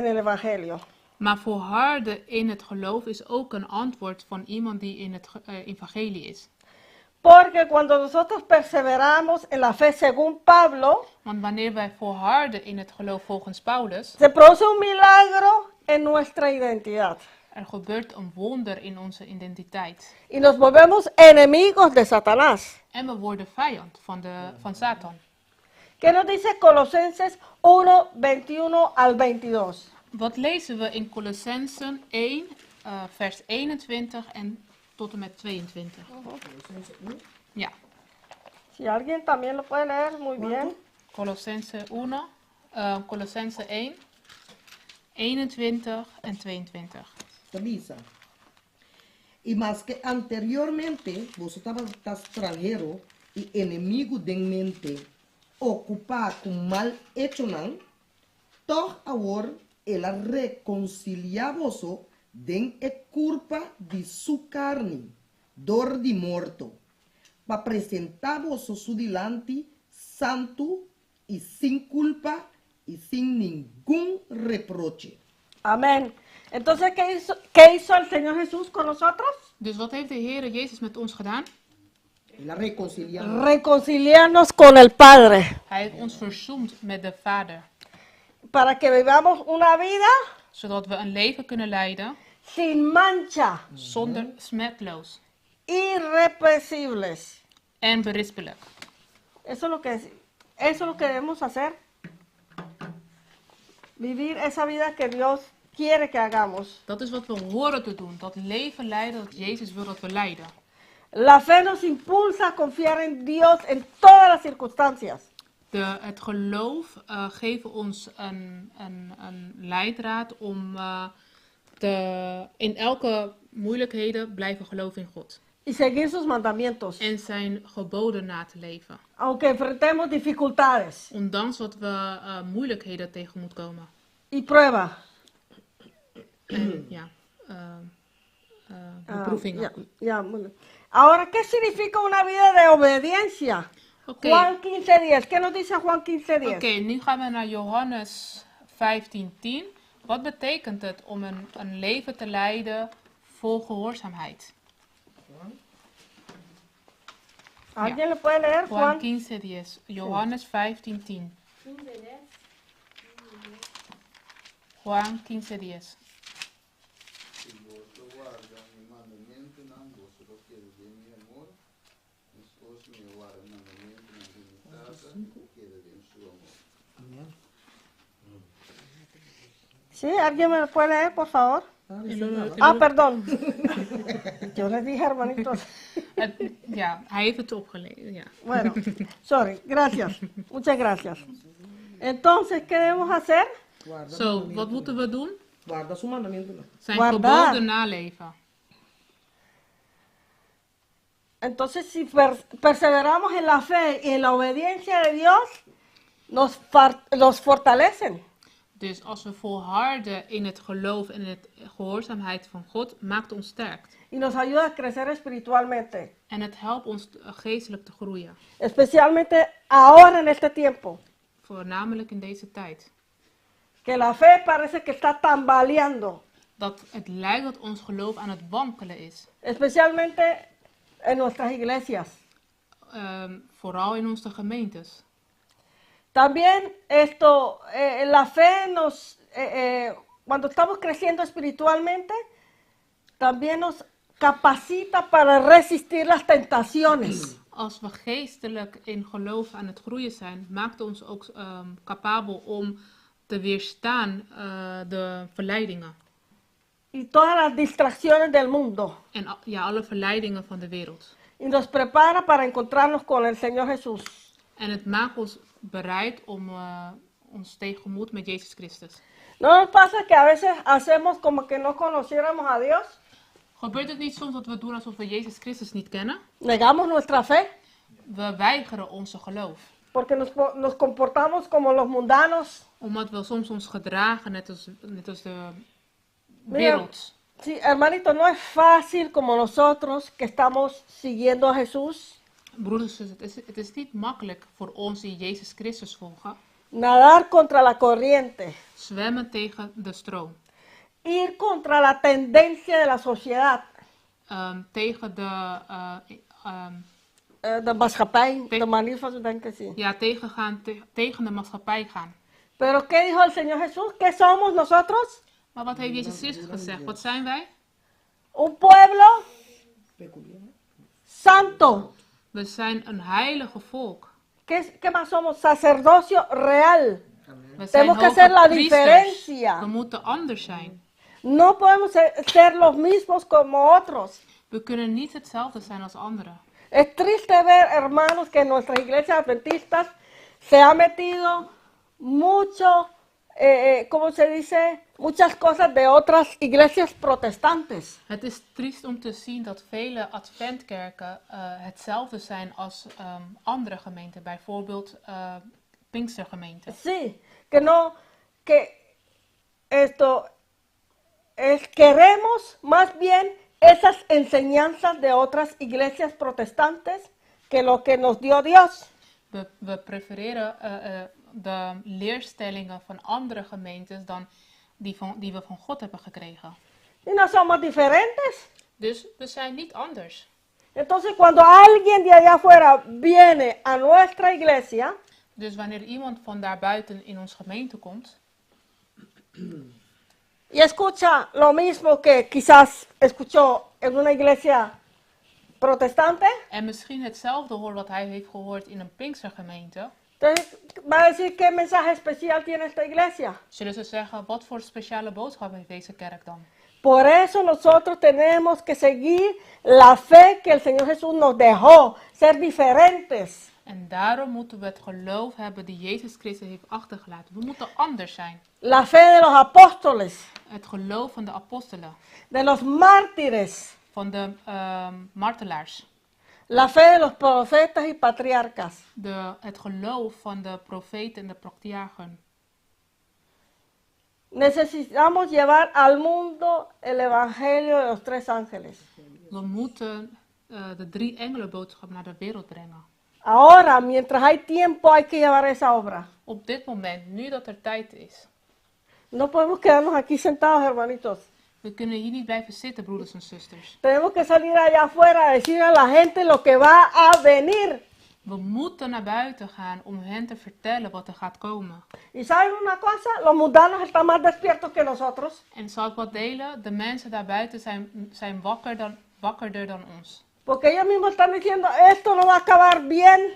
el Evangelio. Maar volharden in het geloof is ook een antwoord van iemand die in het evangelie is. Porque cuando nosotros perseveramos en la fe según Pablo, Want wanneer wij volharden in het geloof volgens Paulus, se produce un milagro en nuestra identidad. Er gebeurt een wonder in onze identiteit. Y nos volvemos enemigos de Satanás. En we worden vijand van Satan. ¿Qué nos dice Colosenses 1, 21 al 22? Wat lezen we in Colossensen 1, vers 21 en tot en met 22? Ja. Si alguien también lo puede leer, muy bien. Colossensen 1, Colossensen 1, 21 en 22. Ta bisa. I maske anteriormente boso tabata stranhero i enemigu den mente, okupá ku mal echonan, toch awor El a rekonsiliá boso den e kurpa di su karni dor di morto, pa presentá boso su dilanti santu i sin kulpa i sin ningun reproche. Amén. Entonces, ¿qué hizo el Señor Jesús con nosotros? Dus wat heeft de Heer Jezus met ons gedaan? El a rekonsiliá nos. Reconciliarnos con el Padre Hij heeft ons verzoend met de Vader. Para que vivamos una vida Zodat we een leven kunnen leiden sin mancha, zonder smetloos irrepresibles. En berispelijk. Eso es lo que debemos hacer. Vivir esa vida que Dios quiere que hagamos. Dat is wat we horen te doen. Dat leven leiden dat Jezus wil dat we leiden. La fe nos impulsa a confiar en Dios en todas las circunstancias. Het geloof geeft ons een leidraad om in elke moeilijkheden blijven geloven in God. Y seguir sus mandamientos, En zijn geboden na te leven. Aunque enfrentemos dificultades Ondanks dat we moeilijkheden tegen moeten komen. Y pruebas. En ja, Ah, beproevingen. Ya, bueno. Ahora, ¿qué significa una vida de obediencia? Oké. Juan 15:10. ¿Qué nos dice Juan 15:10? Oké, nu gaan we naar Johannes 15:10. Wat betekent het om een leven te leiden vol gehoorzaamheid? ¿Alguien lo puede leer, Juan Juan? 15:10. Johannes 15:10. Juan 15:10. Si boso warda mi mandamentunan, boso lo keda den mi amor. Meskos mi a warda mandamentunan di mi Tata, i keda den su amor. Amèn. ¿Sí? ¿Alguien me lo puede leer, por favor? Ah, perdón. Yo les dije, hermanitos. Ja, hij heeft het opgelezen. Ja. Bueno, sorry, gracias. Muchas gracias. Entonces, ¿qué debemos hacer? Warda, Zo, wat moeten we doen? Warda su mandamentunan. Zijn Guardar. geboden naleven. Entonces, si perseveramos en la fe y en la obediencia de Dios, nos fortalecen. Dus als we volharden in het geloof en in het gehoorzaamheid van God, maakt ons sterk. Y nos ayuda a crecer espiritualmente, En het helpt ons geestelijk te groeien. Especialmente ahora en este tiempo, Voornamelijk in deze tijd. Que la fe parece que está tambaleando, Dat het lijkt dat ons geloof aan het wankelen is. Especialmente en nuestras iglesias. Vooral in onze gemeentes. También esto, la fe nos, cuando estamos creciendo espiritualmente, también nos capacita para resistir las tentaciones. Als we geestelijk in geloof aan het groeien zijn, maakt ons ook capabel om te weerstaan de verleidingen. Y todas las distracciones del mundo. En ja, alle verleidingen van de wereld. Y nos prepara para encontrarnos con el Señor Jesús. En het maakt ons bereid om ons tegemoet met Jezus Christus. ¿No nos pasa que a veces hacemos como que no conociéramos a Dios? Gebeurt het niet soms dat we doen alsof we Jezus Christus niet kennen? Negamos nuestra fe We weigeren onze geloof. Porque nos comportamos como los mundanos. Omdat we soms ons gedragen net als de Mira, wereld. Sí, hermanito, no es fácil como nosotros que estamos siguiendo a Jesús Broeders, en zussen, het is niet makkelijk voor ons die Jezus Christus volgen. Nadar contra la corriente, Zwemmen tegen de stroom. Ir contra la tendencia de la sociedad, Tegen de, de maatschappij, de manier van denken, sí. Ja, tegen de maatschappij gaan. Pero ¿qué dijo el Señor Jesús? ¿Qué somos nosotros? Maar wat heeft Jezus Christus gezegd? Wat zijn wij? Un pueblo Peculiar. Santo. We zijn een heilige volk. ¿Qué más somos? Sacerdocio real. We zijn Tenemos que hacer la hoge priesters. diferencia. We moeten anders zijn. No podemos ser los mismos como otros. We kunnen niet hetzelfde zijn als anderen. Es triste ver, hermanos, que en nuestras iglesias adventistas se ha metido mucho, ¿cómo se dice? Muchas cosas de otras iglesias protestantes. Het is triest om te zien dat vele adventkerken hetzelfde zijn als andere gemeenten, bijvoorbeeld Pinkstergemeenten. Sí, que no, que esto, es, queremos más bien esas enseñanzas de otras iglesias protestantes que lo que nos dio Dios. We prefereren de leerstellingen van andere gemeentes dan die we van God hebben gekregen. Y no somos diferentes. Dus we zijn niet anders. Entonces, cuando alguien de allá afuera viene a nuestra iglesia Dus wanneer iemand van daarbuiten in onze gemeente komt y escucha lo mismo que quizás escuchó en una iglesia protestante, en misschien hetzelfde hoort wat hij heeft gehoord in een Pinkstergemeente, entonces va a decir: "¿Qué mensaje especial tiene esta iglesia?" zullen ze zeggen: "Wat voor speciale boodschap heeft deze kerk dan?" Por eso nosotros tenemos que seguir la fe que el Señor Jesús nos dejó, ser diferentes. En daarom moeten we het geloof hebben die Jezus Christus heeft achtergelaten. We moeten anders zijn. La fe de los apóstoles, Het geloof van de apostelen, de los mártires, van de martelaars, la fe de los profetas y patriarcas. Het geloof van de profeten en de patriarchen. Necesitamos llevar al mundo el evangelio de los tres ángeles. We moeten de drie engelenboodschap naar de wereld brengen. Ahora, mientras hay tiempo, hay que llevar esa obra. Op dit moment, nu dat er tijd is. No podemos quedarnos aquí sentados, hermanitos. We kunnen hier niet blijven zitten, broeders en zusters. Tenemos que salir allá afuera a decir a la gente lo que va a venir. We moeten naar buiten gaan om hen te vertellen wat er gaat komen. ¿Y saben una cosa? Los mundanos están más despiertos que nosotros. En zal ik wat delen? De mensen daarbuiten zijn wakkerder dan ons. Porque ellos mismos están diciendo: "Esto no va a acabar bien."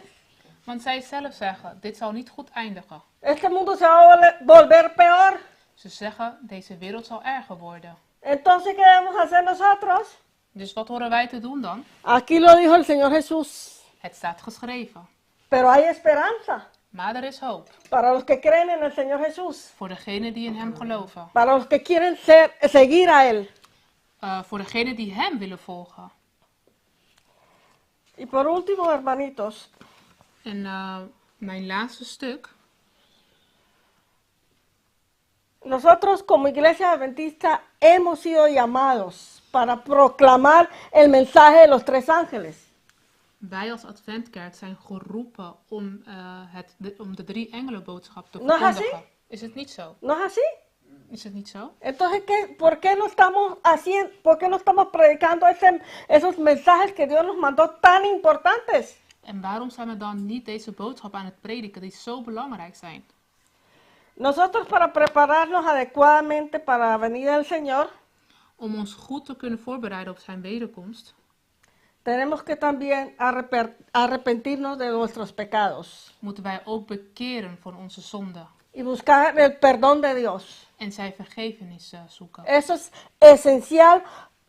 Want zij zelf zeggen: "Dit zal niet goed eindigen." "Este mundo se va a volver peor." Ze zeggen: "Deze wereld zal erger worden." Entonces, ¿qué debemos hacer nosotros? Dus wat horen wij te doen dan? Aquí lo dijo el Señor Jesús. Het staat geschreven. Pero hay esperanza Maar er is hoop. Para los que creen en el Señor Jesús. Voor degenen die in hem geloven. Para los que quieren seguir a Él. Voor degenen die hem willen volgen. Y por último, hermanitos, En mijn laatste stuk. Nosotros como Iglesia Adventista hemos sido llamados para proclamar el mensaje de los tres ángeles. Wij als Adventkerk zijn geroepen om de drie engelenboodschap te No es así? verkondigen. Is het niet zo? ¿No es así? Is het niet zo? Entonces, ¿por qué no estamos haciendo, por qué no estamos predicando esos mensajes que Dios nos mandó tan importantes? En waarom zijn we dan niet deze boodschap aan het prediken die zo belangrijk zijn? Nosotros, para prepararnos adecuadamente para la venida del Señor, Om ons goed te kunnen voorbereiden op zijn wederkomst, tenemos que también arrepentirnos de nuestros pecados moeten wij ook bekeren van onze zonden y buscar el perdón de Dios. En zijn vergevenis zoeken. Eso es esencial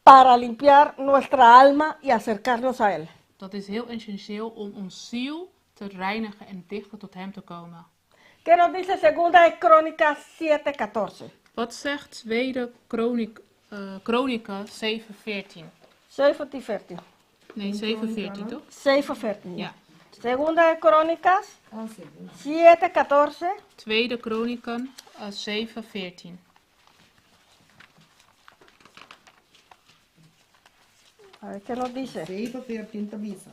para limpiar nuestra alma y acercarnos a Él. Dat is heel essentieel om ons ziel te reinigen en dichter tot hem te komen. ¿Qué nos dice Segunda de Crónicas 7:14? Wat zegt Tweede Kronieken 7:14? 7:14. Nee, 7:14 toch? 7:14. Ja. Segunda de Crónicas Ah, segunda. 7:14. Tweede Kronieken 7:14. A ver qué nos dice. 7:14 ta bisa.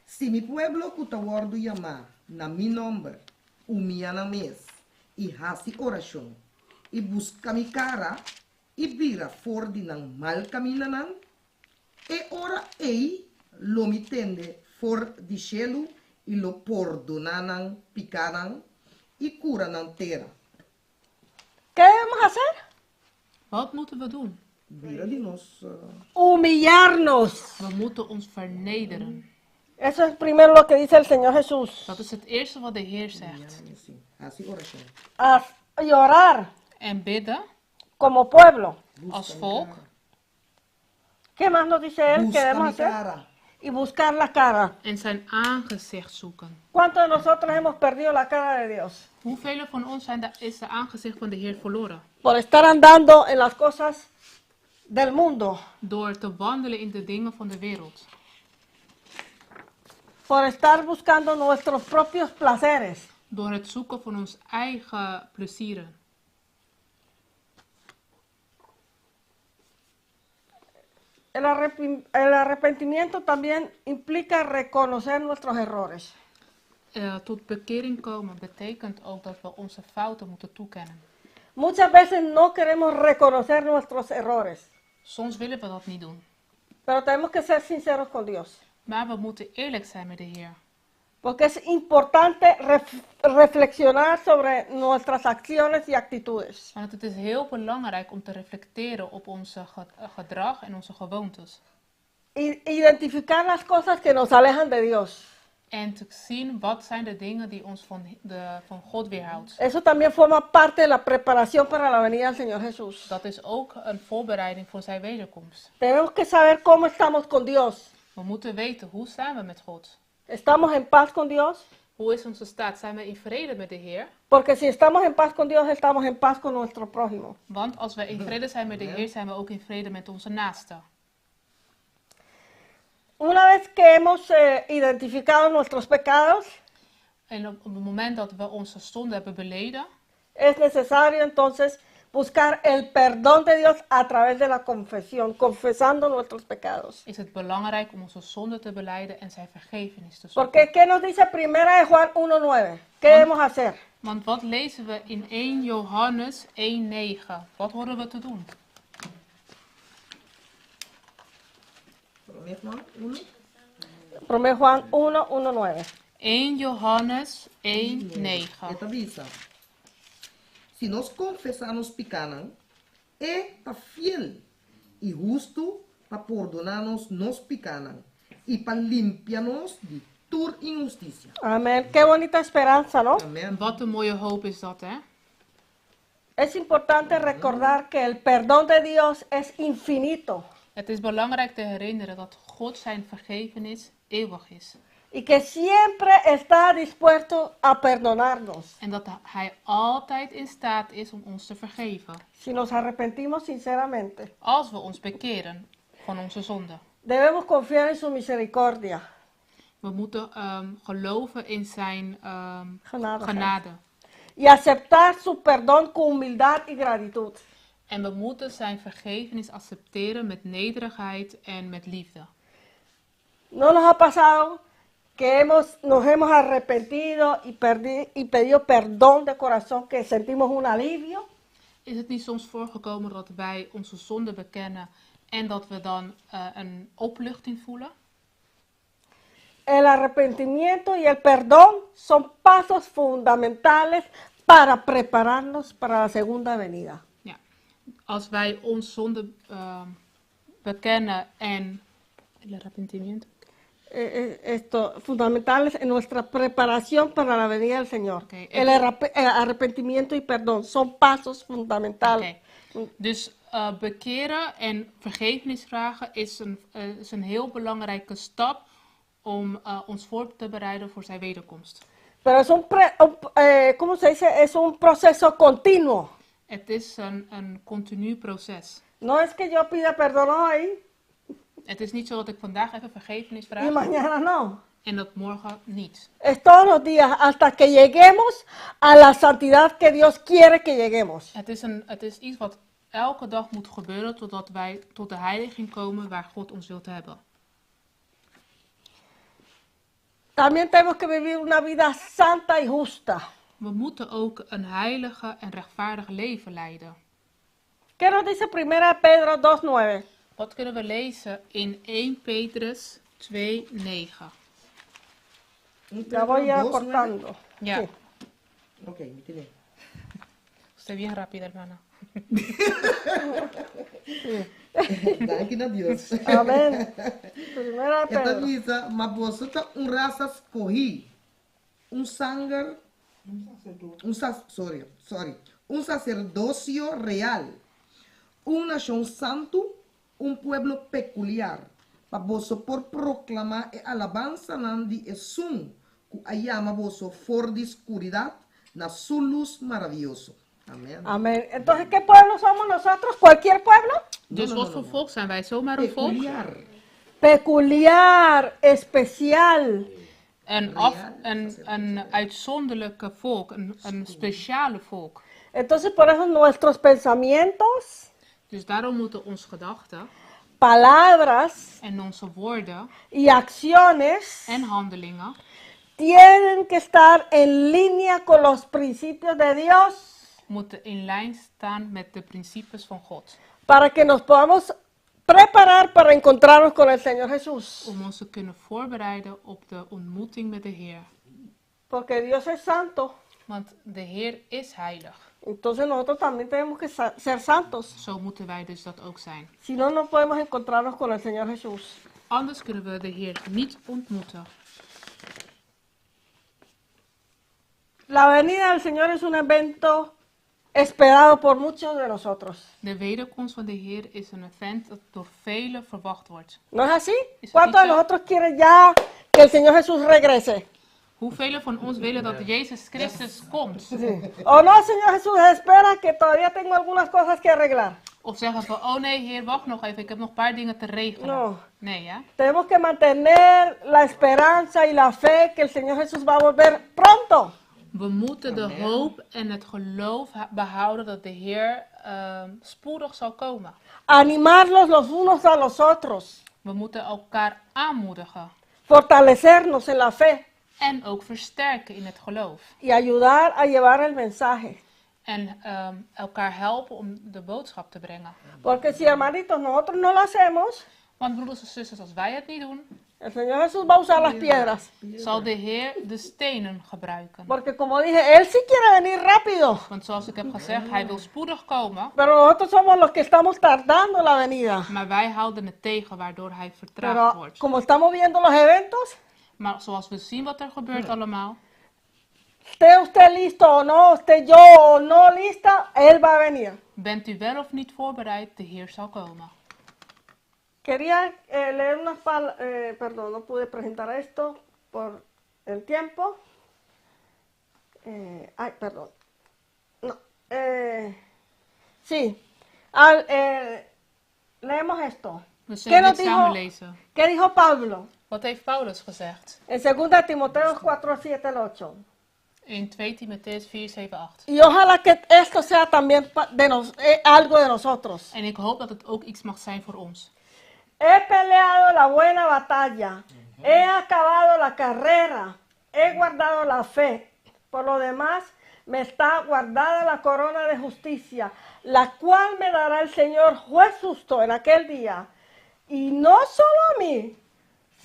Si mi pueblo ku ta wòrdu yamá na mi nòmber, humiá nan mes, i hasi orashon, i buska mi kara, i bira for di nan mal kamindanan, e ora ei lo mi tende for di shelu i lo pordoná nan pikánan i kura nan tera. ¿Qué debemos hacer? Wat moeten we doen? Bira di nos. Humillarnos. We moeten ons vernederen. Eso es primero lo que dice el Señor Jesús. Dat is het eerste wat de Heer zegt. Ja, sí. Hasi orashon. Y orar En bidden como pueblo. Als volk. ¿Qué más nos dice él que Buska debemos mi hacer? kara. Y buscar la cara. En zijn aangezicht zoeken. ¿Cuántos de nosotros hemos perdido la cara de Dios? Hoeveel van ons is de aangezicht van de Heer verloren? Por estar andando en las cosas del mundo. Door te wandelen in de dingen van de wereld. Por estar buscando nuestros propios placeres. Door het zoeken van ons eigen plezieren. El el arrepentimiento también implica reconocer nuestros errores. Tot bekering komen betekent ook dat we onze fouten moeten toekennen. Muchas veces no queremos reconocer nuestros errores, Soms willen we dat niet doen. Pero tenemos que ser sinceros con Dios. Maar we moeten eerlijk zijn met de Heer. Porque es importante reflexionar sobre nuestras acciones y actitudes. Want het is heel belangrijk om te reflecteren op onze gedrag en onze gewoontes. Identificar las cosas que nos alejan de Dios. En te zien wat zijn de dingen die ons van God weerhoudt. Eso también forma parte de la preparación para la venida del Señor Jesús. Dat is ook een voorbereiding voor zijn wederkomst. Tenemos que saber cómo estamos con Dios. We moeten weten, hoe staan we met God? ¿Estamos en paz con Dios? Hoe is onze staat? Zijn we in vrede met de Heer? Porque si estamos en paz con Dios, estamos en paz con nuestro prójimo. Want als we in vrede zijn met de Heer, zijn we ook in vrede met onze naasten. Una vez que hemos identificado nuestros pecados, En op het moment dat we onze zonde hebben beleden, es necesario entonces buscar el perdón de Dios a través de la confesión, confesando nuestros pecados. Is het belangrijk om onze zonde te belijden en zijn vergevenis te zoeken. Porque, ¿qué nos dice Primera de Juan 1.9? ¿Qué debemos hacer? Want wat lezen we in 1 Johannes 1:9? Wat horen we te doen? Promé Juan 1. 1 Juan 1, 1, 9. 1 Johannes 1, 9. E ta bisa. Si nos konfesá nos pikánan, e ta fiel i hustu pa pordoná nos nos pikánan i pa limpia nos di tur inhustisia. Amén. Qué bonita esperanza, ¿no? Amèn. Wat een mooie hoop is dat, hè? Es importante recordar que el perdón de Dios es infinito Het is belangrijk te herinneren dat God zijn vergevenis eeuwig is. Y que siempre está dispuesto a perdonarnos En dat Hij altijd in staat is om ons te vergeven. Si nos arrepentimos sinceramente. Als we ons bekeren van onze zonde. Debemos confiar en su misericordia We moeten geloven in zijn Genade. Genade. Y aceptar su perdón con humildad y gratitud. En we moeten zijn vergevenis accepteren met nederigheid en met liefde. ¿No nos ha pasado que nos hemos arrepentido y pedido perdón de corazón, que sentimos un alivio? Is het niet soms voorgekomen dat wij onze zonde bekennen en dat we dan een opluchting voelen? El arrepentimiento y el perdón son pasos fundamentales para prepararnos para la segunda venida. Ja. Als wij onze zonde bekennen en el arrepentimiento. Esto, fundamentales en nuestra preparación para la venida del Señor. Ok, El arrepentimiento y perdón son pasos fundamentales. Oké. Dus bekeren en vergevenis vragen is een heel belangrijke stap om ons voor te bereiden voor zijn wederkomst. Pero es un, pre-, un, ¿cómo se dice? Es un proceso continuo. Het is een continu proces. No es que yo pida perdón hoy Het is niet zo dat ik vandaag even vergevenis vraag y mañana no. En dat morgen niet. Es todos los días hasta que lleguemos a la santidad que Dios quiere que lleguemos. Het is iets wat elke dag moet gebeuren totdat wij tot de heiliging komen waar God ons wilt hebben. También tenemos que vivir una vida santa y justa. We moeten ook een heilige en rechtvaardig leven leiden. ¿Qué nos dice 1 Pedro 2.9? Wat kunnen we lezen in 1 Petrus 2:9? Ya voy ya 2:9. cortando. Ja. Sí. Oké, meteen. Usted bien rápida, hermana. Danki na Dios. Amén. Primera E ta Pedro. bisa, ma boso ta un rasa skohí, un sanger, un sac, sorry, sorry, un saserdosio real, un nashon santu, un pueblo pekuliar, pa boso por proklamá e alabansanan di esun, ku a yama boso for di skuridat na su lus maravioso. Amèn. Amén. Entonces, ¿qué pueblo somos nosotros? ¿Cualquier pueblo? Dus No, no, wat no, voor no. volk zijn wij? Zomaar een volk? Pekuliar. Peculiar, especial. Een, af, een uitzonderlijke volk, een speciale volk. Entonces, por eso nuestros pensamientos, Dus daarom moeten onze gedachten palabras en onze woorden y acciones en handelingen tienen que estar en línea con los principios de Dios moeten in lijn staan met de principes van God. para que nos podamos preparar para encontrarnos con el Señor Jesús. Om ons te kunnen voorbereiden op de ontmoeting met de Heer. Porque Dios es santo. Want de Heer is heilig. Entonces nosotros también tenemos que ser santos. Zo moeten wij dus dat ook zijn. Si no, no podemos encontrarnos con el Señor Jesús. Anders kunnen we de Heer niet ontmoeten. La venida del Señor es un evento esperado por muchos de nosotros. De wederkomst van de Heer is een event dat door velen verwacht wordt. ¿No es así? Eso ¿Cuántos de dice. nosotros quieren ya que el Señor Jesús regrese? Hoeveel van ons willen dat Jezus Christus komt? O no, Señor Jesús, espera que todavía tengo algunas cosas que arreglar. Of zeggen van, oh nee Heer, wacht nog even, ik heb nog een paar dingen te regelen. No. Nee, ja? Tenemos que mantener la esperanza y la fe que el Señor Jesús va a volver pronto. We moeten de hoop en het geloof behouden dat de Heer spoedig zal komen. Animarlos los unos a los otros. We moeten elkaar aanmoedigen Fortalecernos en la fe en ook versterken in het geloof. y ayudar a llevar el mensaje. En elkaar helpen om de boodschap te brengen. Porque si, hermanitos, nosotros no lo hacemos, Want broeders en zusters, als wij het niet doen, el Señor Jesús va a usar las piedras. zal de Heer de stenen gebruiken. Porque como dije, Él sí quiere venir rápido. Want zoals ik heb gezegd, hij wil spoedig komen. Pero nosotros somos los que estamos tardando la venida. Maar wij houden het tegen, waardoor hij vertraagd Pero wordt. como estamos viendo los eventos, Maar zoals we zien wat er gebeurt allemaal, esté usted listo o no, esté yo o no lista, Él va a venir. bent u wel of niet voorbereid, de Heer zal komen. Quería leer unas palabras, perdón, no pude presentar esto por el tiempo. Ay, perdón. No, sí, leemos esto. We ¿Qué zullen nos dit samen dijo, lezen. qué dijo Pablo? Wat heeft Paulus gezegd? En 2 Timoteo 4, 7 al 8. In 2 Timotheüs 4, 7, 8. Y ojalá que esto sea también algo de nosotros. En ik hoop dat het ook iets mag zijn voor ons. He peleado la buena batalla, he acabado la carrera, he guardado la fe. Por lo demás, me está guardada la corona de justicia, la cual me dará el Señor juez justo en aquel día. Y no solo a mí,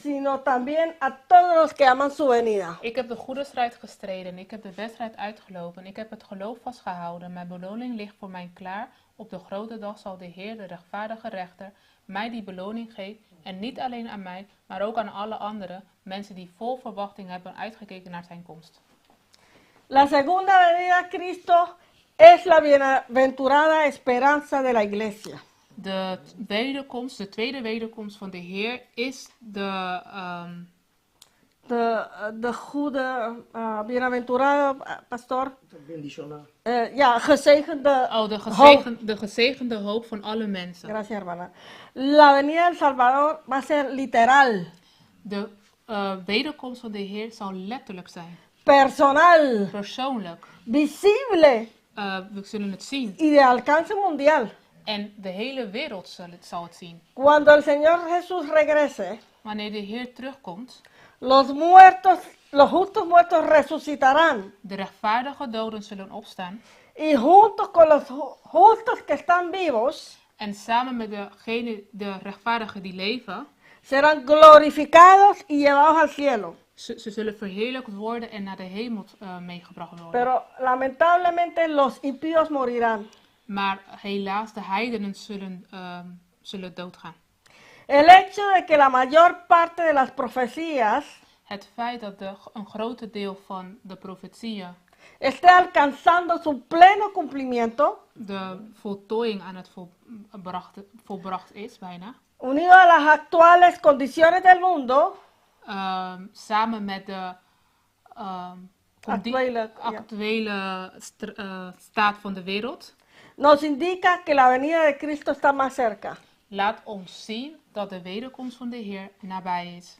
sino también a todos los que aman su venida. Ik heb de goede strijd gestreden, ik heb de wedstrijd uitgelopen, ik heb het geloof vastgehouden. Mijn beloning ligt voor mij klaar. Op de grote dag zal de Heer, de rechtvaardige rechter, mij die beloning geven. En niet alleen aan mij, maar ook aan alle andere mensen die vol verwachting hebben uitgekeken naar zijn komst. La segunda venida de Cristo es la bienaventurada esperanza de la iglesia. De wederkomst, de tweede wederkomst van de Heer is de, De goede, bienaventurado, pastor, Bendicionado. Ja, gezegende oh, de, hoop. de gezegende hoop van alle mensen. Gracias, hermana. La venida del Salvador va a ser literal, De wederkomst van de Heer zal letterlijk zijn. personal, Persoonlijk. visible We zullen het zien. y de alcance mundial. En de hele wereld zal het zien. Cuando el Señor Jesús regrese, Wanneer de Heer terugkomt, los muertos, los justos muertos resucitarán de rechtvaardige doden zullen opstaan. y juntos con los justos que están vivos, En samen met degene, de rechtvaardigen die leven, serán glorificados y llevados al cielo. ze zullen verheerlijkt worden en naar de hemel meegebracht worden. Pero lamentablemente los impíos morirán. Maar helaas, de heidenen zullen doodgaan. El hecho de que la mayor parte de las profecías Het feit dat een groot deel van de profetieën esté alcanzando su pleno cumplimiento, de voltooiing aan het volbracht is bijna, unido a las actuales condiciones del mundo, samen met de Actuele, ja. actuele staat van de wereld, nos indica que la venida de Cristo está más cerca. laat ons zien dat de wederkomst van de Heer nabij is.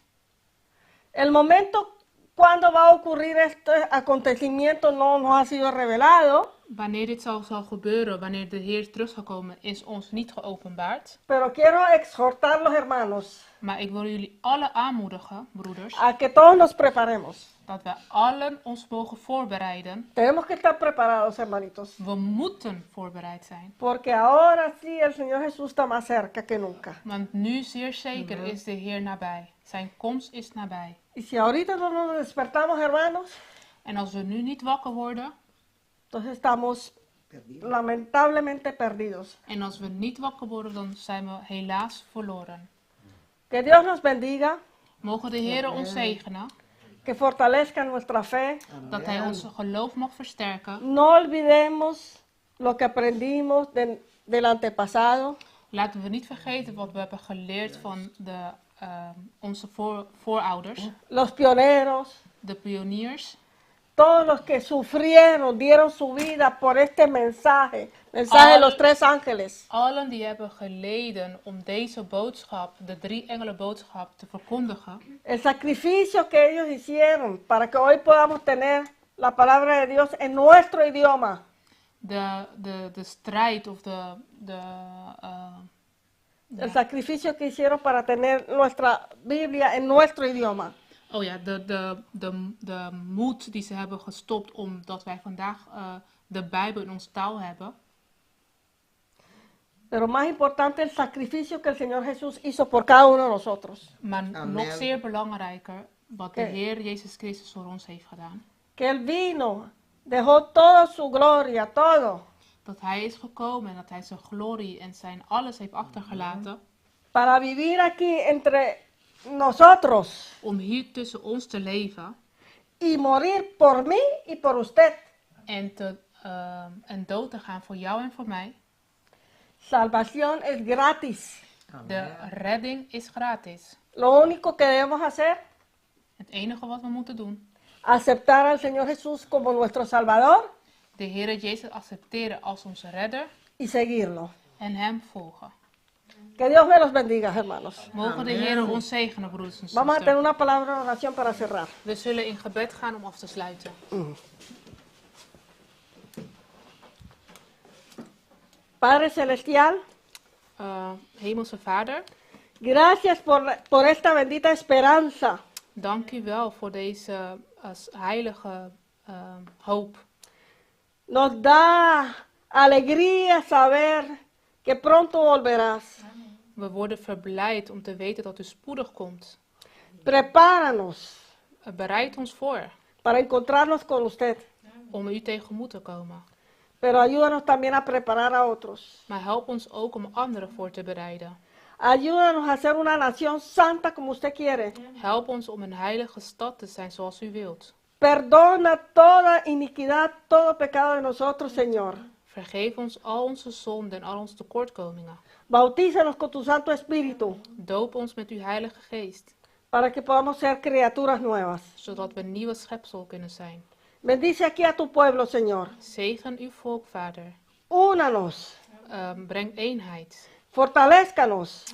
El momento Cuándo va a ocurrir este acontecimiento no nos ha sido revelado, Wanneer dit zal gebeuren, wanneer de Heer terug zal komen, is ons niet geopenbaard. pero quiero exhortar los hermanos Maar ik wil jullie allen aanmoedigen, broeders, a que todos nos preparemos. dat wij allen ons mogen voorbereiden. Tenemos que estar preparados, hermanitos, We moeten voorbereid zijn. porque ahora sí el Señor Jesús está más cerca que nunca. Want nu zeer zeker is de Heer nabij. Zijn komst is nabij. Y si ahorita no nos despertamos, hermanos, En als we nu niet wakker worden, entonces estamos Perdido. lamentablemente perdidos. en als we niet wakker worden, dan zijn we helaas verloren. Que Dios nos bendiga, Mogen de Heer ons zegenen, que fortalezca nuestra fe. dat Hij ons geloof mag versterken. No olvidemos lo que aprendimos del antepasado. Laten we niet vergeten wat we hebben geleerd van onze voorouders, Los pioneros, de pioniers, todos los que sufrieron, dieron su vida por este mensaje, mensaje de los tres ángeles. Allen die hebben geleden om deze boodschap, de drie engelen boodschap, te verkondigen. El sacrificio que ellos hicieron para que hoy podamos tener la palabra de Dios en nuestro idioma. De strijd of de, El sacrificio que hicieron para tener nuestra Biblia en nuestro idioma. Oh ja, de moed die ze hebben gestopt omdat wij vandaag de Bijbel in onze taal hebben. Pero más importante, el sacrificio que el Señor Jesús hizo por cada uno de nosotros. Maar Amen. nog zeer belangrijker, wat de Oké. Heer Jezus Christus voor ons heeft gedaan. Que Él vino, dejó toda su gloria, todo, Dat Hij is gekomen en dat Hij zijn glorie en zijn alles heeft achtergelaten. para vivir aquí entre nosotros Om hier tussen ons te leven y morir por mí y por usted. en dood te gaan voor jou en voor mij. Salvación es gratis. De redding is gratis. Lo único que debemos hacer, Het enige wat we moeten doen, aceptar al Señor Jesús como nuestro Salvador de Heer Jezus accepteren als onze redder y seguirlo. en Hem volgen. Que Dios me los bendiga, hermanos. Mogen de Heer ons zegenen, broeders en Vamos a tener zusters. una palabra de oración para cerrar. We zullen in gebed gaan om af te sluiten. Padre Celestial, Hemelse Vader, gracias por esta bendita esperanza. dank u wel voor deze heilige hoop. Nos da alegría saber que pronto volverás. We worden verblijd om te weten dat u spoedig komt. Prepáranos Bereid ons voor para encontrarnos con usted, om u tegemoet te komen. pero ayúdanos también a preparar a otros. Maar help ons ook om anderen voor te bereiden. Ayúdanos a ser una nación santa como usted quiere. Help ons om een heilige stad te zijn zoals u wilt. Perdona toda iniquidad, todo pecado de nosotros, Señor. Vergeef ons al onze zonden en al onze tekortkomingen. Bautízanos con tu Santo Espíritu Doop ons met uw Heilige Geest, para que podamos ser criaturas nuevas. zodat we nieuwe schepsel kunnen zijn. Bendice aquí a tu pueblo, Señor. Zegen uw volk, Vader. Únanos, Breng eenheid. fortalézcanos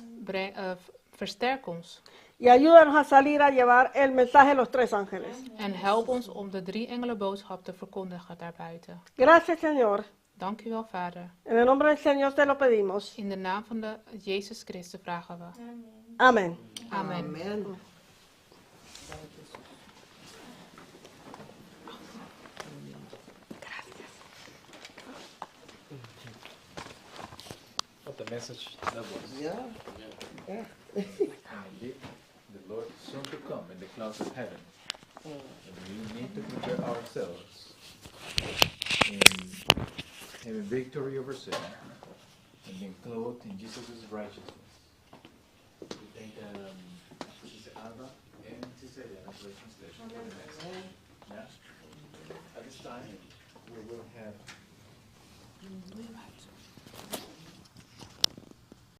Versterk ons. y ayúdanos a salir a llevar el mensaje de los tres ángeles. En help ons om de drie engelen boodschap te verkondigen daarbuiten. Gracias, Señor. Dank u wel, Vader. En el nombre del Señor te lo pedimos. In de naam van de Jezus Christus vragen we. Amén. Amen. Amen. What a message that was. Ja. And indeed, the Lord is soon to come in the clouds of heaven. And we need to prepare ourselves in having victory over sin and being clothed in Jesus' righteousness. We thank Sister Alba and Sister Elena for the translation for the message. Yeah? At this time, we will have